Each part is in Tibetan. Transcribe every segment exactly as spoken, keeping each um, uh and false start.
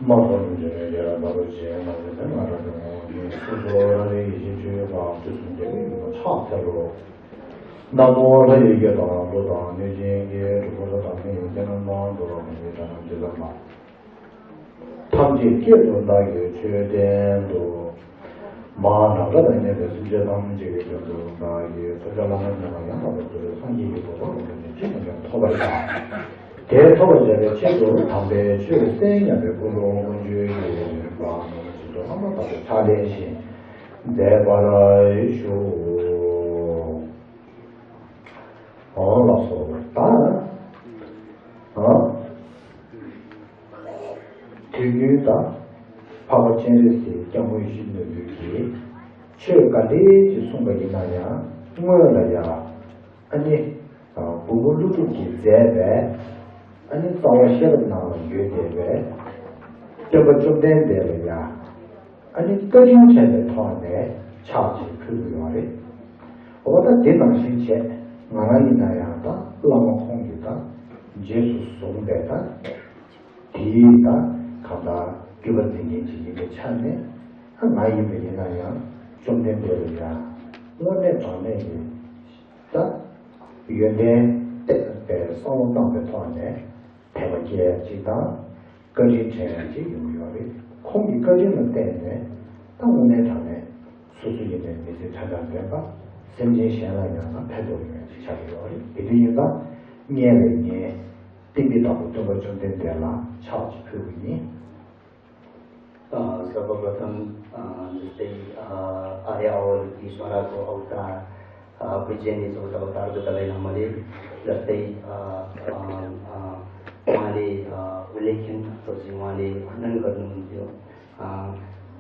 མ་འོངས་པའི་འབྲས་བུ་ཡི་རང་བཞིན་ལ་སོགས་པ་སོ་སོ་རང་རིག་ཡེ་ཤེས་ཆོས་ཀྱི་དབང་དུས་གསུམ་རྒྱལ་བའི་ཡུམ་ཕྱག་འཚལ་ལོ། ན་མོ་ལྷ་ཡི་སྐད་དང་ཀླུ་དང་གནོད་སྦྱིན་གྱི་སྒྲུབ་པ་དང་མི་ཡི་སྐད་རྣམས་དང་འགྲོ་བ་མི་ཡི་སྒྲ་རྣམས་ཇི་ཙམ་པ། ཐམས་ཅད་སྐད་དུ་བདག་གིས་ཆོས་བསྟན་ཏོ། མ་ནམ་མཁའ་དང་མཉམ་པའི་སེམས་ཅན་ཐམས་ཅད་ཀྱི་དོན་དུ་བདག་གིས་ཐོས་བྱ་ལམ་རིམ་རྣམ་པ་ཡང་དག་པར་རྫོགས་པའི་སངས་རྒྱས་ཀྱི་གོ་འཕང་རིན་པོ་ཆེ་ཅི་ནས་ཀྱང་ཐོབ་པར་བྱ། དེ་ཐོབ་པར་བྱ་བའི་ཆེད་དུ་དམ་པའི་ཆོས་གསན་སྙམ་པའི་ཀུན་སློང་མངོན་བརྗོད་ཀྱིས་བླ་མ་རྗེ་བཙུན་མངའ་བདག་ཏུ་ཕྱག་ལེན་ཞིང་མཛད་པར་ཞུ། འོང་ལགས་སོ། ད་ཨ། དུས་རྒྱུན་དང་། འཕགས་པ་སྤྱན་རས་གཟིགས་སྐྱབས་མགོན་ཡིད་བཞིན་ནོར་བུ་གིས་ཆོས་ག་འདྲས་ཅིག་གསུངས་པ་ཡིན་ན་ཡང་སྔོན་ལ་ཡང་ཨ་ནི་འབུམ་པ་ཀླུ་སྒྲུབ་ཀྱིས་མཛད་པའི་ཨ་ནི་རྩ་བ་ཤེས་རབ་ནང་ལ་ཡོད་བསྡད་པའི་སྟོན་པ་བཅོམ་ལྡན་འདས་ལ་ཡང་ཨ་ནི་བཀའ་དྲིན་དྲན་པའི་ཐོག་ནས་ཕྱག་ཅིག་ཕུལ་གྱི་ཡོད་རེད། འོ་ད་དེ་ནང་བཞིན་བྱས་ང་རང་ཡིན་ན་ཡང་ད་བླ་མ་ཁོང་གིས་ད་རྗེས་སུ་བཟུང་བའི་ད། དེའི་ད་གང་ལྟར་བརྒྱུད་པ་འཛིན་མཁན་ཅིག་ཡིན་པའི་ཆ་ནས་ཨ་ང་ཡིན་པ་ཡིན་ན་ཡང་བཅོམ་ལྡན་འདས་ལ་ཡང་དངོས་གནས་དྲང་གནས་ཀྱི་ད་ཡོན་ཏན་བསྟན་པའི་བསམ་བློ་བཏང་པའི་ཐོག་ནས་དད་པ་སྐྱེ་ཡ་ཅིག་དང་བཀའ་དྲིན་དྲན་ཡ་ཅིག་ཡོང་གི་ཡོད་རེད། ཁོང་གི་བཀའ་དྲིན་ལ་བརྟེན་ནས་ད་དངོས་གནས་དྲང་གནས་སོ་སོ་ཡིན་ནའི་མི་ཚེ་ཕྲ་དྲག་འདོན་པ་སེམས་ཅན་གཞན་ལ་ཡང་ན་ཕན་ཐོགས་ཡོང་ཡ་ཅིག་ཆགས་ཀྱི་ཡོད་རེད། དེ་དུས་ཡིན་ཙང་ངས་ལས་ངས། བསྟན་པའི་བདག་པོ་སྟོན་པ་བཅོམ་ལྡན་འདས་ལ་ཕྱག་ཅིག་ཕུལ་གྱི་ཡིན། अ, सर्वप्रथम, अ, जस्तै, अ, आर्य अवतार ईश्वरको अवतार, अ, पूज्यनीय चौध अवतारको दलाई लामाले जस्तै, अ, अ, अ, उहाँले, अ, उल्लेखन, अथवा चाहिँ उहाँले वर्णन गर्नुहुन्थ्यो। अ,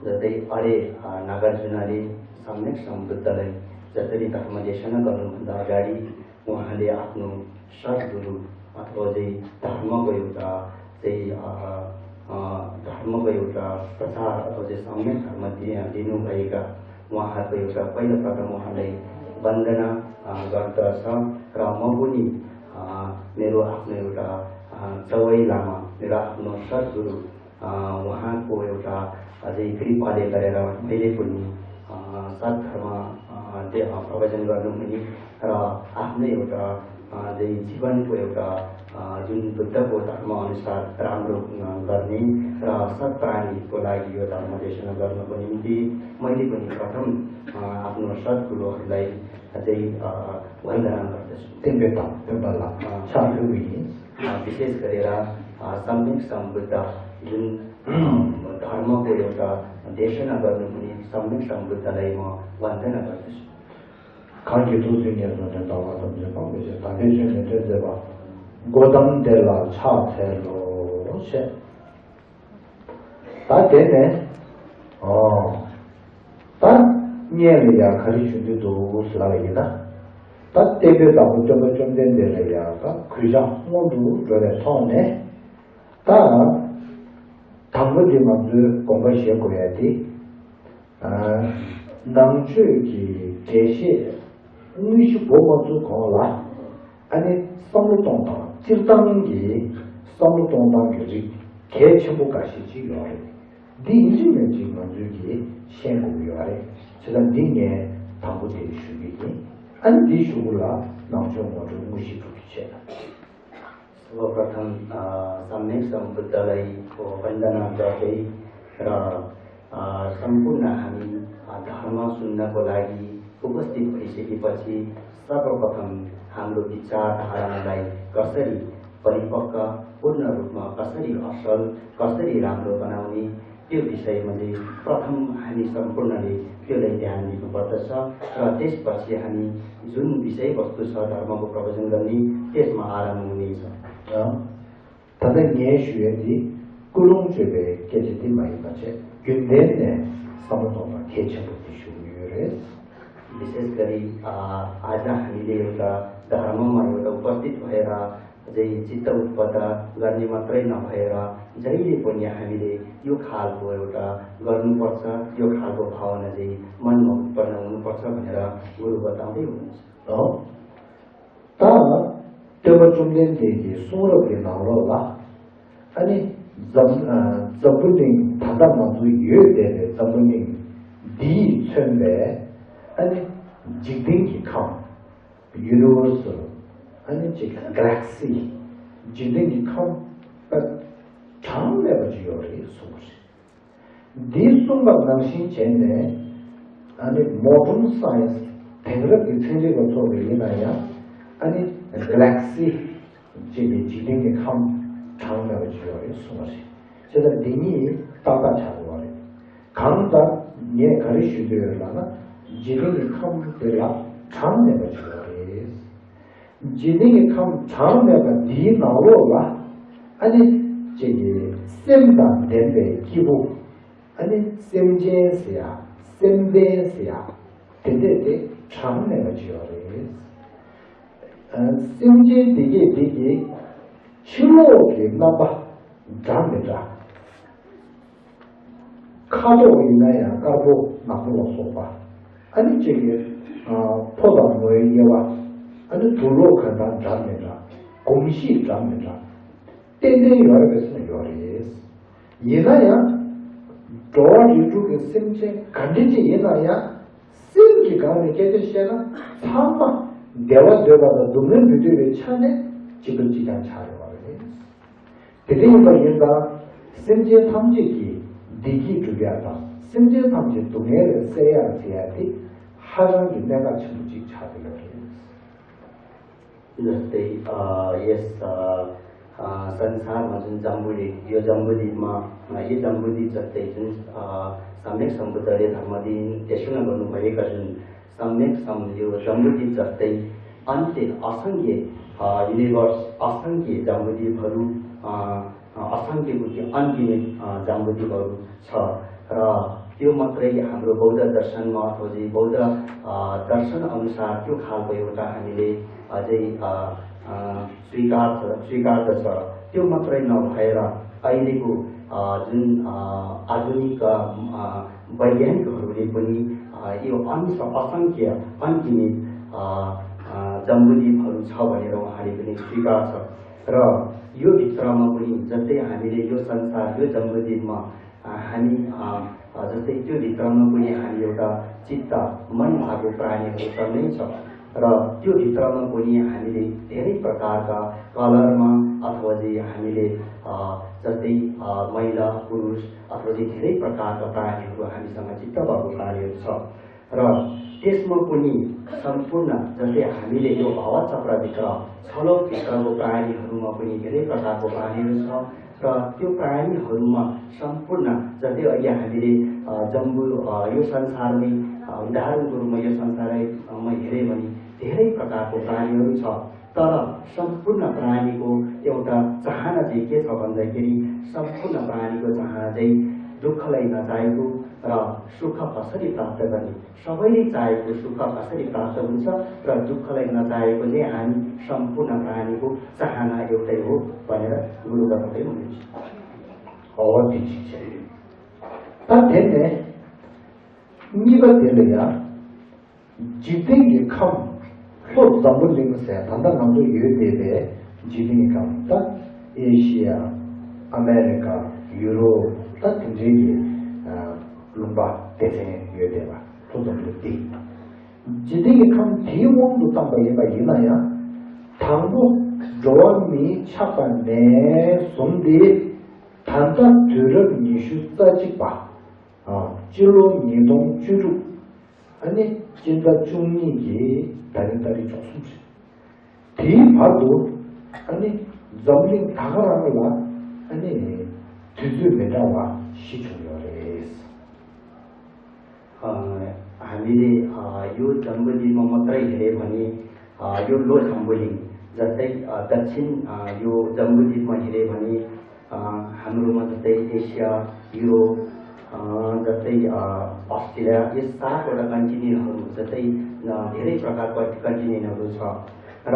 जस्तै आर्य, अ, नागार्जुनले सम्यक सम्बुद्धलाई जसरी धर्म देशना गर्नुभन्दा अगाडि उहाँले आफ्नो सद्गुरु अथवा चाहिँ धर्मको एउटा चाहिँ, अ, अ, धर्मको एउटा प्रचार अथवा चाहिँ सम्यक धर्म दि-, दिनुभएका उहाँको एउटा पहिलो प्रथम उहाँलाई वन्दना, अ, गर्दछ र म पनि, अ, मेरो आफ्नो एउटा, अ, चौवै लामा, मेरो आफ्नो सद्गुरु अ, उहाँको एउटा अझै कृपाले गरेर मैले पनि, अ, सद्धर्म, अ, दे-, अ, प्रवचन गर्नु हुने र आफ्नो एउटा, अ, चाहिँ जीवनको एउटा, अ, जुन बुद्धको धर्म अनुसार राम्रो, अ, गर्ने र सत्प्राणीको लागि यो धर्म देशना गर्नको निम्ति मैले पनि प्रथम, अ, आफ्नो सद्गुरुहरूलाई अझै, अ, वन्दना गर्दछु। तिनले त, तिनलाई, अ, साधु हुने। अ, विशेष गरेर, अ, सम्यक सम्बुद्ध जुन, अ, धर्मको एउटा देशना गर्नुहुने सम्यक सम्बुद्धलाई म वन्दना गर्दछु। खान के दो दुनिया में ने दावा तुम जे पाओगे जे ताबे जो ने ते जे बा गोदम दे ला छा थे लो छे। ད་དེ་ནས། ཨོ། ད་སྔོན་ལ་ཡང་ག་རེ་ཞུ་འདོད་འདུག་ལབ་པ་ཡིན་ན། ད་བསྟན་པའི་བདག་པོ་སྟོན་པ་བཅོམ་ལྡན་འདས་ལ་ཡང་ད་གུས་ཕྱག་སྔོན་དུ་འགྲོ་བའི་ཐོག་ནས། ད་དང་པོ་དེ་ང་ཚོས་དགོངས་པ་བཞེས་དགོས་ཡ་དེ། ཨ། ནང་ཆོས་ཀྱི་འགྲེལ་བཤད་དངོས་གཞི་འགོ་མ་ཚུགས་གོང་ལ། ཨ་ནི་བསམ་བློ་གཏོང་སྟངས་སྤྱིར་བཏང་གི་བསམ་བློ་གཏོང་སྟངས་ཀྱི་རིགས་གལ་ཆེན་པོ་འགའ་ཤས་ཅིག་ཡོད་རེད། འདི་ཡིན་གཅིག་མིན་གཅིག་ང་ཚོས་ཀྱིས་ཤེས་དགོས་ཀྱི་ཡོད་རེད། བྱས་ཙང་འདི་ངས་དང་པོ་དེ་ཞུ་གི་ཡིན། ཨ་ནི་འདིའི་གཞུག་གུ་ལ་ནང་ཆོས་ངོ་སྤྲོད་དངོས་གཞི་འགྲོ་རྒྱུ་བྱས། सर्वप्रथम, अ, सम्यक सम्बुद्धलाई को वन्दना गर्दै र, अ, सम्पूर्ण हामी, अ, धर्म सुन्नको लागि उपस्थित भइसकेपछि सर्वप्रथम हाम्रो विचारधारालाई कसरी परिपक्व, पूर्ण रूपमा कसरी असल, कसरी राम्रो बनाउने, त्यो विषयमा चाहिँ प्रथम हामी सम्पूर्णले त्यसलाई ध्यान दिनुपर्दछ र त्यसपछि हामी जुन विषयवस्तु छ धर्मको प्रवचन गर्ने, त्यसमा आरम्भ हुनेछ। ད་ལྟ་ངས་ཞུ་ཡ་འདི་ཀུན་སློང་བཅོས་པའི་སྐད་ཆ་འདི་མ་ཡིན་པ་བྱས་རྒྱུན་ལྡན་ནས་བསམ་བློ་གཏོང་སྟངས་གལ་ཆེན་པོ་འདི་ཞུ་གི་ཡོད་རེད། विशेष गरी, अ, आज हामीले एउटा धर्ममा एउटा उपस्थित भएर चाहिँ चित्त उत्पत्त गर्ने मात्रै नभएर जहिले पनि हामीले यो खालको एउटा गर्नुपर्छ, यो खालको भावना चाहिँ मनमा उत्पन्न हुनुपर्छ भनेर गुरु बताउँदै हुनुहुन्छ। हो। ད་སྟོན་པ་བཅོམ་ལྡན་འདས་ཀྱི་གསུང་རབ་ཀྱི་ནང་ལོགས་ལ། ཨ་ནི། འཛམ་ཨ་འཛམ་བུ་གླིང་ད་ལྟ་ང་ཚོ་ཡོད་བསྡད་པའི་འཛམ་བུ་གླིང་འདིས་མཚོན་པའི་ཨ་ནི་འཇིག་རྟེན་གྱི་ཁམས། Universal ཨ་ནི་ཅིག་Galaxy འཇིག་རྟེན་གྱི་ཁམས་ད་གྲངས་མེད་པ་ཅིག་ཡོད་རེད་གསུངས་པ་རེད། འདི་གསུངས་པ་ནང་བཞིན་བྱས་ནས་ཨ་ནི་Modern Science དེང་རབས་ཀྱི་ཚན་རིག་པ་ཚོ་ལ་ཡིན་ན་ཡང་ཨ་ནི་Galaxy ཅེས་པའི་འཇིག་རྟེན་གྱི་ཁམས་གྲངས་མེད་པ་ཅིག་ཡོད་རེད་གསུངས་པ་རེད། བྱས་ཙང་འདི་གཉིས་ཏག་ཏག་ཆགས་འགྲོ་བ་རེད། གང་ལྟར་ངས་ག་རེ་ཞུ་འདོད་ཡོད་ལབ་ན། འཇིག་རྟེན་གྱི་ཁམས་དེ་ལ་གྲངས་མེད་པ་ཅིག་ཡོད་རེད། འཇིག་རྟེན་གྱི་ཁམས་གྲངས་མེད་པ་འདིའི་ནང་ལོགས་ལ་ཨ་ནི་ཅིག་གི་སེམས་དང་ལྡན་པའི་སྐྱེས་བུ། ཨ་ནི་སེམས་ཅན་ཟེར་ཡ། སེམས་ལྡན་ཟེར་ཡ། དེ་འདྲས་དེ་གྲངས་མེད་པ་ཅིག་ཡོད་རེད། ཨ་སེམས་ཅན་དེ་གས་དེ་གི་ཕྱི་ལོགས་ཀྱི་རྣམ་པ་འདྲ་མི་འདྲ། ཁ་དོག་ཡིན་ན་ཡང་དཀར་པོ་ནག་པོ་ལ་སོགས་པ། ཨ་ནི་གཅིག་གི་ཕོ་དང་མོའི་དབྱེ་བ། ཨ་ནི་དུག་ལོག་ག་འདྲ་འདྲ་མི་འདྲ། གོམས་གཤིས་འདྲ་མི་འདྲ། ཏན་ཏན་ཡོད་རེད་པས་ཟེར་ན་ཡོད་རེད། ཡིན་ན་ཡང་། འགྲོ་བ་རིགས་དྲུག་གི་སེམས་ཅན་ག་འདྲ་ཅིག་ཡིན་ན་ཡང་། སེམས་ཀྱི་སྒང་ནས་སྐད་ཆ་བཤད་ན་ཚང་མ་བདེ་བ་འདོད་པ་དང་སྡུག་བསྔལ་མི་འདོད་པའི་ཆ་ནས་གཅིག་པ་གཅིག་རྐྱང་ཆགས་ཡོད་པ་རེད། དེ་འདྲ་ཡིན་པ་ཡིན་ཙང་སེམས་ཅན་ཐམས་ཅད་ཀྱི་བདེ་སྐྱིད་སྒྲུབ་ཡག་དང་སེམས་ཅན་ཐམས་ཅད་སྡུག་བསྔལ་ལས་སེལ་ཡག་ཟེར་ཡག་དེ་ཧ་ཅང་གི་གནད་འགག་ཆེན་པོ་གཅིག་ཆགས་བསྡད་ཡོད་རེད། जस्तै यस संसारमा जुन जम्बुद्वीप, यो जम्बुद्वीपमा, यो जम्बुद्वीप जस्तै जुन सम्यक सम्बुद्ध अरे धर्म दिन देशना गर्नुभएका जुन सम्यक सम यो जम्बुद्वीप जस्तै अन्त्य असङ्ख्य युनिभर्स, असङ्ख्य जम्बुद्वीपहरू, असङ्ख्य अनगिनित जम्बुद्वीपहरू छ। र त्यो मात्रै हाम्रो बौद्ध दर्शनमा अथवा चाहिँ बौद्ध दर्शन अनुसार त्यो खालको एउटा हामीले अझै स्वीकार स्वीकार्दछ। त्यो मात्रै नभएर अहिलेको जुन आधुनिक वैज्ञानिकहरूले पनि यो अंश असङ्ख्य अनगिनित जम्बुद्वीपहरू छ भनेर उहाँले पनि स्वीकार्छ। र यो भित्रमा पनि जस्तै हामीले यो संसार, यो जम्बुद्वीपमा हामी जस्तै त्यो भित्रमा पनि हामी एउटा चित्त मन भएको प्राणीहरू त नै छ। र त्यो भित्रमा पनि हामीले धेरै प्रकारका कलरमा अथवा चाहिँ हामीले जस्तै महिला पुरुष अथवा चाहिँ धेरै प्रकारका प्राणीहरू हामीसँग चित्त भएको प्राणीहरू छ। र त्यसमा पनि सम्पूर्ण जस्तै हामीले यो भावचक्रभित्र छलोकभित्रको प्राणीहरूमा पनि धेरै प्रकारको प्राणीहरू छ। र त्यो प्राणीहरूमा सम्पूर्ण जस्तै अहिले हामीले जम्बु यो संसारमै उदाहरणको रूपमा यो संसारैमा हेऱ्यो भने धेरै प्रकारको प्राणीहरू छ। तर सम्पूर्ण प्राणीको एउटा चाहना चाहिँ के छ भन्दाखेरि सम्पूर्ण प्राणीको चाहना चाहिँ दुःखलाई नचाहेको र सुख कसरी प्राप्त गर्ने, सबैले चाहेको सुख कसरी प्राप्त हुन्छ र दुःखलाई नचाहेको नै हामी सम्पूर्ण प्राणीको चाहना एउटै हो भनेर गुरुबा तपाईँ हुनुहुन्छ। ཨོ་དེ་ཅིག་བྱས་ཡོད། ད་དེ་ནས་གཉིས་པ་དེ་ལ་ཡང་འཇིག་རྟེན་གྱི་ཁམས་ལྷོ་འཛམ་བུ་གླིང་ཟེར་ད་ལྟ་ང་ཚོ་ཡོད་བསྡད་པའི་འཇིག་རྟེན་གྱི་ཁམས་ད་ཨེ་ཤི་ཡ། ཨ་མེ་རི་ཀ། ཡུ་རོབ། ད་དེ་འདྲའི་གི་ལུང་པ་སྡེ་ཚན་ཡོད་བསྡད་པ་ལྷོ་འཛམ་བུ་གླིང་འདི། འཇིག་རྟེན་གྱི་ཁམས་དེའི་དབང་དུ་བཏང་པ་ཡིན་པ་ཡིན་ན་ཡང་། དང་པོ་འགྲོ་བ་མིའི་ཆགས་པ་ནས་བཟུང་སྟེ་ད་ལྟ་དུས་རབས་ཉི་ཤུ་རྩ་གཅིག་པ། སྤྱི་ལོ་ཉིས་སྟོང་བཅུ་དྲུག་ཨ་ནི་སྤྱི་ཟླ་བཅུ་གཉིས་ཀྱི་ད་རིང་ཏ་རིག་བཅུ་གསུམ་རེད། དེའི་བར་དུ་ཨ་ནི་འཛམ་གླིང་ད་ག་རང་ལ་ཨ་ནི་དུས་ཚོད་མི་འདྲ་བ་བཞི་བྱུང་ཡོད་རེད། हामीले यो जम्बुद्वीपमा मात्रै हेऱ्यो भने यो लो जम्बुलिङ जस्तै दक्षिण यो जम्बुद्वीपमा हेऱ्यो भने हाम्रोमा जस्तै एसिया, युरोप, जस्तै अस्ट्रेलिया, यी सातवटा कन्टिनेन्टहरू जस्तै धेरै प्रकारका कन्टिनेन्टहरू छ। र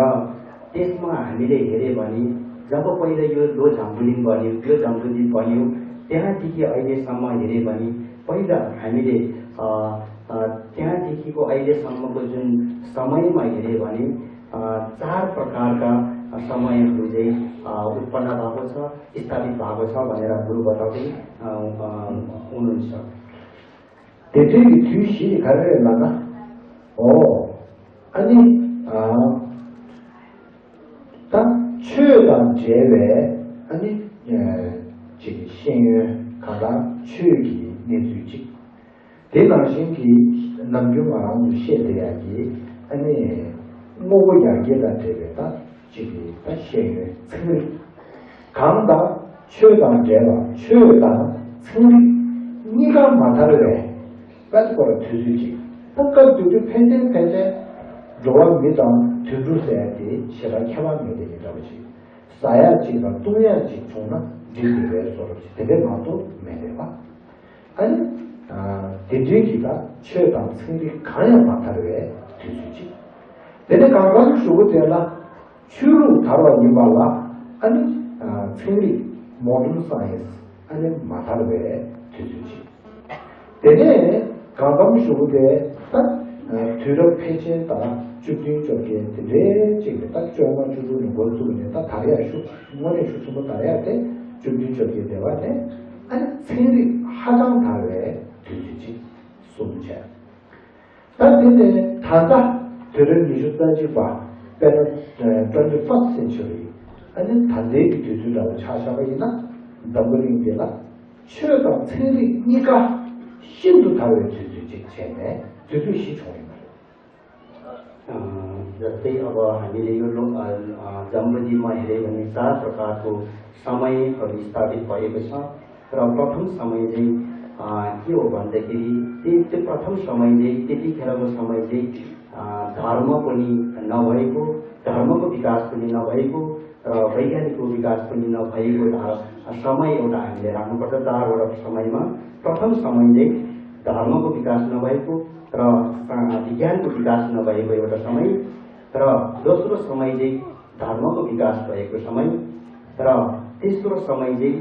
त्यसमा हामीले हेऱ्यो भने जब पहिला यो लो जम्बुलिङ बन्यो, यो जम्बुलिङ बन्यो, त्यहाँदेखि अहिलेसम्म हेऱ्यो भने पहिला हामीले त्यहाँदेखिको अहिलेसम्मको जुन समयमा हेऱ्यो भने चार प्रकारका समयहरू चाहिँ उत्पन्न भएको छ, स्थापित भएको छ भनेर गुरु बताउँदै हुनुहुन्छ। དེ་འདྲའི་གི་དུས་བཞི་ག་རེ་རེད་ལབ་ན། ཨོ། ཨ་ནི། ད་ཆོས་དང་འབྲེལ་བའི་ཨ་ནི། ཅིག་ཤེས་ཡོན་གང་དག་ཆོས་ཀྱི་གནས་ཚུལ་ཅིག་དེ་ནང་བཞིན་གྱི་ནམ་རྒྱུན་ང་རང་ཚོ་བཤད་བསྡད་ཡག་གི་ཨ་ནི་དངོས་པོ་ཡར་རྒྱས་དང་འབྲེལ་བའི་ད་ཅིག་གི་ད་ཤེས་ཡོན་ཚན་རིག་གང་དང་ཆོས་དང་འབྲེལ་བ་ཆོས་དང་ཚན་རིག་གཉིས་ཀ་མ་ཐར་བའི་དཔལ་སྐོར་དུས་ཚོད་ཅིག་ད་སྐབས་དེ་དུས་ཕལ་ཆེར་ཕལ་ཆེར་འགྲོ་བ་མི་དང་དུད་འགྲོ་ཟེར་ཡག་དེ་ཞེ་དྲག་ཁྱད་པར་མེད་དེ་ཡིན་འདྲ་བ་ཅིག་ཟ་ཡག་ཅིག་དང་བཏུང་ཡག་ཅིག་བྱུང་ན་འགྲིག་དགོས་པའི་བཟོ་འདྲ་ཅིག་དེ་འདྲའི་མ་གཏོགས་མེད་རེད་པ། ཨ་ནི། དེ་འདྲའི་གི་ད་ཆོས་དང་ཚན་རིག་གང་ཡང་མ་དར་བའི་དུས་ཚོད་ཅིག་དེ་ནས་གང་གང་ཞུ་གི་དེ་ལ་ཆོས་ལུགས་དར་བ་ཡིན་པ་ལ་ཨ་ནི། ཚན་རིག་modern science ཨ་ནི་མ་དར་བའི་དུས་ཚོད་ཅིག་དེ་ནས་གང་གང་ཞུ་གི་དེ་ད་དུས་རབས་ཕལ་ཆེར་ད་བཅུ་བདུན་བཅོ་བརྒྱད་དེ་འདྲའི་ཅིག་ནས་ད་བཅོ་ལྔ་བཅུ་དྲུག་ནས་འགོ་བཙུགས་ནས་ད་དར་ཡག་ཤུགས་དངོས་གནས་ཤུགས་ཆེན་པོ་དར་ཡག་དེ་བཅུ་བདུན་བཅོ་བརྒྱད་དེ་བ་ནས་ཨ་ནི་ཚན་རིག་ཧ་ཅང་དར་བའི་དུས་ཚོད་ཅིག་གསུངས་བྱས། ད་དེ་ནས་ད་ལྟ་དུས་རབས་ཉི་ཤུ་རྩ་གཅིག་པ་དཔེར་ན་twenty first century ཨ་ནི་ད་ལྟའི་གི་དུས་ཚོད་འདྲ་བོ་ཆ་བཞག་པ་ཡིན་ན་འཛམ་བུ་གླིང་འདི་ལ་ཆོས་དང་ཚན་རིག་གཉིས་ཀ་ཤིན་ཏུ་དར་བའི་དུས་ཚོད་ཅིག་བྱས་ནས་དུས་ཚོད་བཞི་བྱུང་ཡོད་པ་རེད། जस्तै अब हामीले यो लो- जम्बुद्वीपमा हेऱ्यौँ भने चार प्रकारको समयहरू स्थापित भएको छ। र प्रथम समय चाहिँ के हो भन्दाखेरि त्यो त्यो प्रथम समय चाहिँ त्यतिखेरको समय चाहिँ धर्म पनि नभएको, धर्मको विकास पनि नभएको र वैज्ञानिकको विकास पनि नभएको धार- समय एउटा हामीले राख्नुपर्छ। चारवटा समयमा प्रथम समय चाहिँ धर्मको विकास नभएको र विज्ञानको विकास नभएको एउटा समय र दोस्रो समय चाहिँ धर्मको विकास भएको समय र तेस्रो समय चाहिँ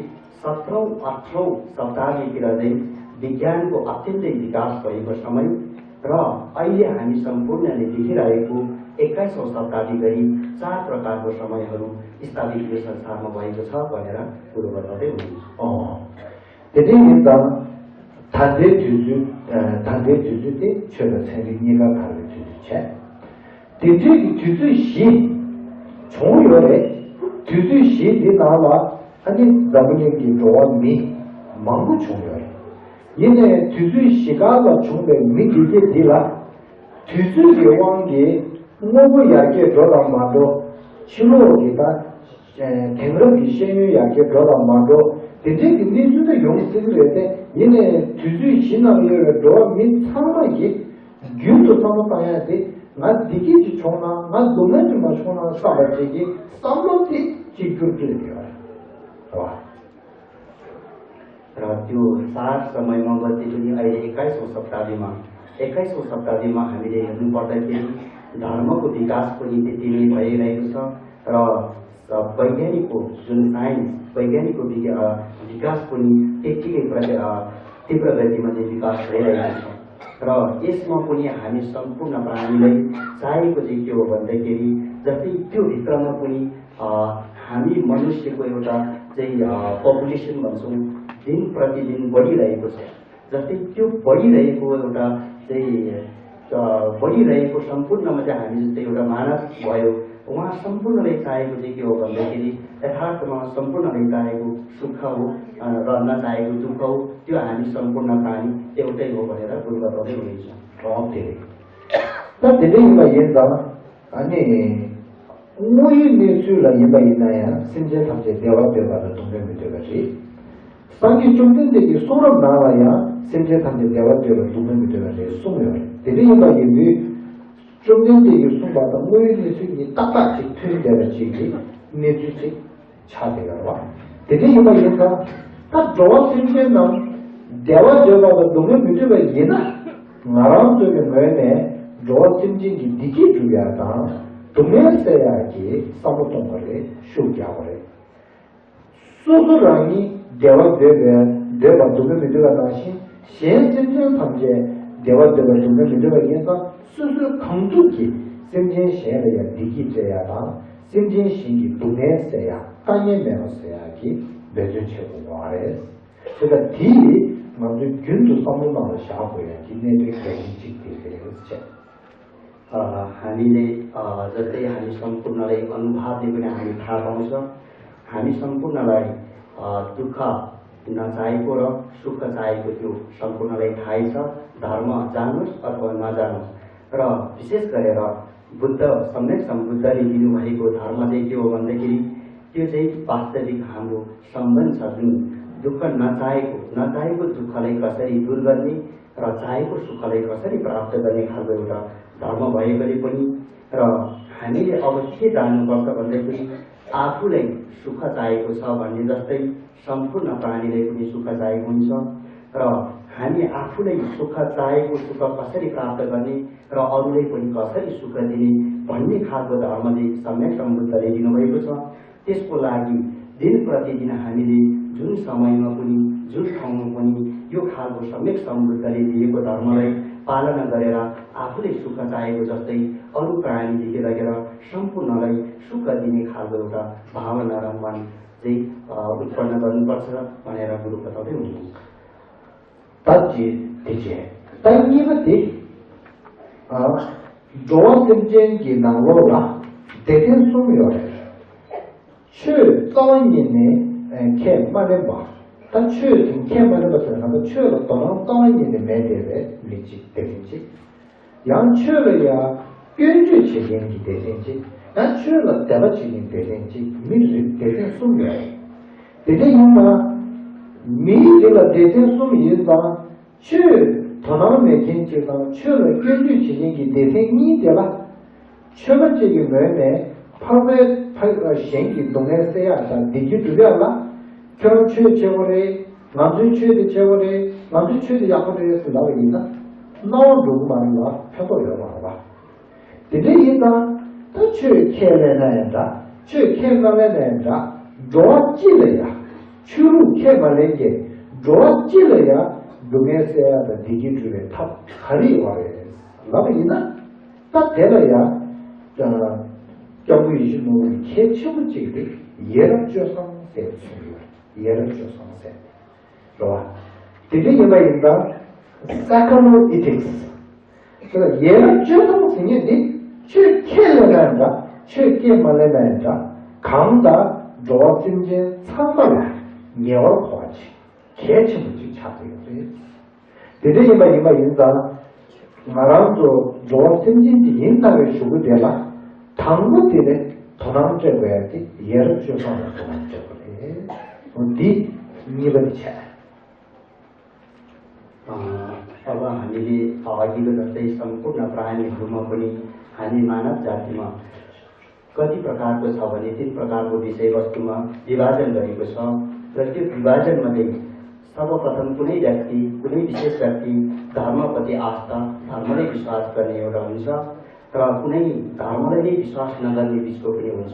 सत्रौँ अठारौँ शताब्दीतिर चाहिँ विज्ञानको अत्यन्तै विकास भएको समय र अहिले हामी सम्पूर्णले देखिरहेको एक्काइसौँ शताब्दी गरी चार प्रकारको समयहरू स्थापित यो संसारमा भएको छ भनेर कुरो बताउँदै हुनुहुन्छ। अँ, त्यति यिन त धान्दै धुइजु धान्दै धुइजु ते छेदा छेरी निका धार्दै धुइजु छे। དེ་འདྲའི་གི་དུས་ཚོད་བཞི་བྱུང་ཡོད་རེད། དུས་ཚོད་བཞི་འདི་ནང་ལ་ཨ་ནི་འཛམ་བུ་གླིང་གི་འགྲོ་བ་མི་མང་པོ་བྱུང་ཡོད་རེད། ཡིན་ནའི་དུས་ཚོད་བཞི་ག་ལ་བྱུང་བའི་མི་འདི་གས་འདི་ལ་དུས་ཚོད་ཀྱི་དབང་གིས་དངོས་པོ་ཡར་རྒྱས་འགྲོ་དང་མ་འགྲོ། ཕྱི་ལོགས་ཀྱི་ད་དེང་རབས་ཀྱི་ཤེས་ཡོན་ཡར་རྒྱས་འགྲོ་དང་མ་འགྲོ། དེ་འདྲའི་གི་གནས་ཚུལ་ད་ཡོང་སྲིད་ཀྱི་རེད་དེ། ཡིན་ནའི་དུས་ཚོད་བཞི་ནང་ཡོད་པའི་འགྲོ་བ་མི་ཚང་མ་གིས་རྒྱུན་དུ་བསམ་བློ་བཏང་ཡ་དེ། ང་བདེ་སྐྱིད་ཅིག་བྱུང་ན་ང་སྡུག་བསྔལ་ཅིག་མ་བྱུང་ན་བསམ་པ་ཅིག་གི་བསམ་བློ་དེ་གཅིག་གྱུར་སྤྲོད་ཡོད་རེད་བ། र त्यो चार समयमा मध्ये पनि अहिले एक्काइसौँ शताब्दीमा एक्काइसौँ शताब्दीमा हामीले हेर्नुपर्दाखेरि धर्मको विकास पनि त्यति नै भइरहेको छ र वैज्ञानिकको जुन साइन्स वैज्ञानिकको विकास पनि त्यति नै प्रति तीव्र गतिमा चाहिँ विकास भइरहेको छ। र यसमा पनि हामी सम्पूर्ण प्राणीलाई चाहिएको चाहिँ के हो भन्दाखेरि जस्तै त्यो भित्रमा पनि हामी मनुष्यको एउटा चाहिँ पपुलेसन भन्छौँ, दिन प्रतिदिन बढिरहेको छ। जस्तै त्यो बढिरहेको एउटा चाहिँ बढिरहेको सम्पूर्णमा चाहिँ हामी जस्तै एउटा मानव भयो, उहाँ सम्पूर्णलाई चाहेको चाहिँ के हो भन्दाखेरि यथार्थमा सम्पूर्णलाई चाहेको सुख हो र नचाहेको दुःख हो। त्यो हामी सम्पूर्ण प्राणी एउटै हो भनेर गुरु बताउँदै हुनुहुन्छ। ད་དེ་འདྲ་ཡིན་པ་ཡིན་ཙང་ཨ་ནི། དངོས་ཡོད་གནས་ཚུལ་ལ་ཡིན་པ་ཡིན་ན་ཡང་སེམས་ཅན་ཐམས་ཅད་བདེ་བ་འདོད་པ་དང་སྡུག་བསྔལ་མི་འདོད་པ་རེད། སངས་རྒྱས་བཅོམ་ལྡན་འདས་ཀྱི་གསུང་རབ་ནང་ལ་ཡང་སེམས་ཅན་ཐམས་ཅད་བདེ་བ་འདོད་པ་སྡུག་བསྔལ་མི་འདོད་པ་རེད་གསུངས་ཡོད་རེད། དེ་འདྲ་ཡིན་པ་ཡིན་དུས་བཅོམ་ལྡན་འདས་ཀྱིས་གསུངས་པ་དང་དངོས་ཡོད་གནས་ཚུལ་གཉིས་ཏག་ཏག་ཅིག་མཐུན་བསྡད་པ་ཅིག་གི་གནས་ཚུལ་ཅིག་ཆགས་བསྡད་ཡོད་རེད་བ། དེ་འདྲ་ཡིན་པ་ཡིན་ཙང་ད་འགྲོ་བ་སེམས་ཅན་རྣམས་བདེ་བ་འདོད་པ་དང་སྡུག་བསྔལ་མི་འདོད་པ་ཡིན་ན་ང་རང་ཚོའི་གི་ངོས་ནས་འགྲོ་བ་སེམས་ཅན་གྱི་བདེ་སྐྱིད་སྒྲུབ་ཡག་དང་སྡུག་བསྔལ་སེལ་ཡག་གི་བསམ་བློ་གཏོང་དགོས་རེད། ཤུགས་རྒྱག་དགོས་རེད། སོ་སོ་རང་ཉིད་བདེ་བ་འདོད་པའི་འདོད་པ་སྡུག་བསྔལ་མི་འདོད་པ་ནང་བཞིན་གཞན་སེམས་ཅན་ཐམས་ཅད་བདེ་བ་འདོད་པ་སྡུག་བསྔལ་མི་འདོད་པ་ཡིན་ཙང་སོ་སོའི་གང་ཐུབ་ཀྱིས་སེམས་ཅན་གཞན་ལ་ཡང་བདེ་སྐྱིད་སྤྲད་ཡག་དང་། སེམས་ཅན་གཞན་གྱི་སྡུག་བསྔལ་སེལ་ཡག་དཀའ་ངལ་མེད་པ་སེལ་ཡག་གི་འབད་བརྩོན་བྱེད་དགོས་པ་རེད། དེ་ལྟར་དེ་ང་ཚོས་རྒྱུན་དུ་བསམ་བློ་ནང་ལ་བཞག་དགོས་ཡག་གི་གནད་དོན་གལ་ཆེན་གཅིག་དེ་རེད་ཅེས། अ, हामीले, अ, जस्तै हामी सम्पूर्णलाई अनुभावले पनि हामी थाहा पाउँछ। हामी सम्पूर्णलाई, अ, दुःख नचाहेको र सुख चाहेको त्यो सम्पूर्णलाई थाहै छ। धर्म जानोस् अथवा नजानोस्, र विशेष गरेर बुद्ध, सम्यक सम्बुद्धले दिनुभएको धर्म चाहिँ के हो भन्दाखेरि, त्यो चाहिँ वास्तविक हाम्रो सम्बन्ध छ, जुन दुःख नचाहेको, नचाहेको दुःखलाई कसरी दूर गर्ने र चाहेको सुखलाई कसरी प्राप्त गर्ने खालको एउटा धर्म भएकोले पनि, र हामीले अब के जान्नुपर्छ भन्दाखेरि, आफूलाई सुख चाहेको छ भन्ने जस्तै सम्पूर्ण प्राणीलाई पनि सुख चाहेको हुन्छ। र हामी आफूलाई सुख चाहेको सुख कसरी प्राप्त गर्ने र अरूलाई पनि कसरी सुख दिने भन्ने खालको धर्म चाहिँ सम्यक सम्बुद्धले दिनुभएको छ। त्यसको लागि दिन प्रतिदिन हामीले जुन समयमा पनि, जुन ठाउँमा पनि यो खालको सम्यक सम्बुद्धले दिएको धर्मलाई पालना गरेर आफूले सुख चाहेको जस्तै अरू प्राणीदेखि लगेर सम्पूर्णलाई सुख दिने खालको एउटा भावना र मन चाहिँ, अ, उत्पन्न गर्नुपर्छ भनेर गुरु बताउँदै हुनुहुन्छ। ད་ཅི་དེ་བྱས། ད་གཉིས་པ་དེ། ཨ། འགྲོ་བ་སེམས་ཅན་གྱི་ནང་ལོགས་ལ་སྡེ་ཚན་གསུམ་ཡོད་རེད། ཆོས་རྩ་བ་ཉིད་ནས་ཨ་ཁས་མ་ལེན་པ། ད་ཆོས་དེ་ཁས་མ་ལེན་པ་ཟེར་ན་ད་ཆོས་ལ་དོ་སྣང་རྩ་བ་ཉིད་ནས་མེད་བསྡད་པའི་མི་གཅིག་སྡེ་ཚན་གཅིག། ཡང་ཆོས་ལ་ཡང་སྐྱོན་བརྗོད་བྱེད་མཁན་གྱི་སྡེ་ཚན་གཅིག། ཡང་ཆོས་ལ་དད་པ་བྱེད་མཁན་སྡེ་ཚན་གཅིག། མི་རིགས་སྡེ་ཚན་གསུམ་ཡོད་རེད། དེ་འདྲ་ཡིན་ན། མིའི་རིགས་ལ་སྡེ་ཚན་གསུམ་ཡིན་ཙང་། ཆོས་དོ་སྣང་མེད་མཁན་གཅིག་དང་ཆོས་ལ་སྐྱོན་བརྗོད་བྱེད་མཁན་གྱི་སྡེ་ཚན་གཉིས་དེ་ལ། ཆོས་པ་གཅིག་གི་ངོས་ནས་འཕགས་པའི་འཕགས་གཞན་གྱི་སྡུག་བསྔལ་སེལ་ཡག་དང་བདེ་སྐྱིད་སྒྲུབ་ཡག་ལ། ཁྱོད་རང་ཆོས་བྱེད་དགོས་རེད། ང་ཚོའི་ཆོས་དེ་བྱེད་དགོས་རེད། ང་ཚོའི་ཆོས་དེ་ཡག་པོ་རེད་ཟེར་ལབ་པ་ཡིན་ན། སྣང་བ་འགྲོ་གི་མ་རེད་ལ་ཕན་ཐོགས་ཡོད་མ་རེད་པ། དེ་འདྲ་ཡིན་ཙང་། ད་ཆོས་ཁས་ལེན་ན་ཡང་འདྲ། ཆོས་ཁས་མ་ལེན་ན་ཡང་འདྲ། འགྲོ་བ་སྤྱི་ལ་ཡང་། ཆོས་ལུགས་ཁས་མ་ལེན་གྱི་འགྲོ་བ་སྤྱི་ལ་ཡང་སྡུག་བསྔལ་སེལ་ཡག་དང་བདེ་སྐྱིད་སྒྲུབ་པའི་ཐབས་ག་རེ་ཡོད་རེད་ལབ་པ་ཡིན་ན། ད་དེ་ལ་ཡང་། ཨ། སྐྱབས་མགོན་ཡིད་བཞིན་ནོར་བུའི་གལ་ཆེན་པོ་གཅིག་དེ་ཡ་རབས་སྤྱོད་བཟང་ཟེར་གསུངས་ཡོད། ཡ་རབས་སྤྱོད་བཟང་ཟེར། རེད་བ། དེ་འདྲ་ཡིན་པ་ཡིན་ཙང་། Secular ethics། དེ་ལ་ཡ་རབས་སྤྱོད་བཟང་ཟེར་མཁན་འདི་ཆོས་ཁས་ལེན་ན་ཡང་འདྲ། ཆོས་ཁས་མ་ལེན་ན་ཡང་འདྲ། གང་ལྟར་འགྲོ་བ་སེམས་ཅན་ཚང་མ་ལ་ཉེ་བར་མཁོ་བ་ཅིག། གལ་ཆེན་པོ་ཅིག་ཆགས་ཀྱི་ཡོད་རེད། དེ་འདྲ་ཡིན་པ་ཡིན་པ་ཡིན་ཙང་། ང་རང་ཚོ་འགྲོ་བ་སེམས་ཅན་ཅིག་ཡིན་ལྟ་བའི་གཞུག་གུ་དེ་ལ། དང་པོ་དེ་ནི་དོ་སྣང་སྤྲད་དགོས་ཡ་དེ་ཡ་རབས་སྤྱོད་བཟང་ལ་དོ་སྣང་སྤྲད་དགོས་རེད། འོ་འདི་གཉིས་པ་དེ་བྱས། अ, अब हामीले अघिको जस्तै सम्पूर्ण प्राणीहरूमा पनि हामी मानव जातिमा कति प्रकारको छ भने तीन प्रकारको विषयवस्तुमा विभाजन गरेको छ। र त्यो विभाजनमध्ये सर्वप्रथम कुनै व्यक्ति, कुनै विशेष व्यक्ति धर्मप्रति आस्था, धर्मलाई विश्वास गर्ने एउटा हुन्छ, र कुनै धर्मलाई नै विश्वास नगर्ने बिचको पनि हुन्छ।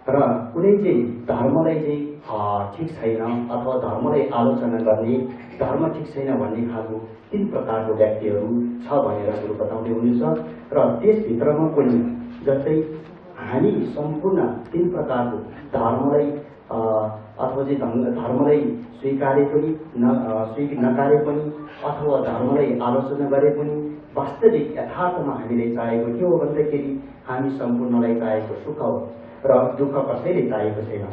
र कुनै चाहिँ धर्मलाई चाहिँ, अ, ठिक छैन अथवा धर्मलाई आलोचना गर्ने, धर्म ठिक छैन भन्ने खालको तीन प्रकारको व्यक्तिहरू छ भनेर सुरु बताउँदै हुनुहुन्छ। र त्यसभित्रमा पनि जस्तै हामी सम्पूर्ण तीन प्रकारको धर्मलाई, अ, अथवा चाहिँ धर्म-, धर्मलाई स्वीकारे पनि न-, अ, स्वी-, नकारे पनि अथवा धर्मलाई आलोचना गरे पनि वास्तविक यथार्थमा हामीले चाहेको के हो भन्दाखेरि हामी सम्पूर्णलाई चाहेको सुख हो र दुःख कसैले चाहेको छैन।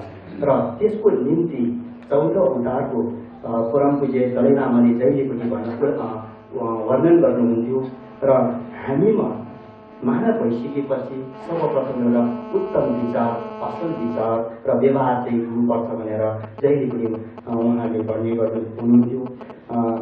र त्यसको निम्ति चौध अवतारको, अ, परम पूज्य दलाइ लामाले जहिले पनि भन्न, अ, वर्णन गर्नुहुन्थ्यो। र हामीमा मानव भइसकेपछि सर्वप्रथम एउटा उत्तम विचार, असल विचार र व्यवहार चाहिँ हुनुपर्छ भनेर जहिले पनि, अ, उहाँले भन्ने गर्नु हुनुहुन्थ्यो। अ,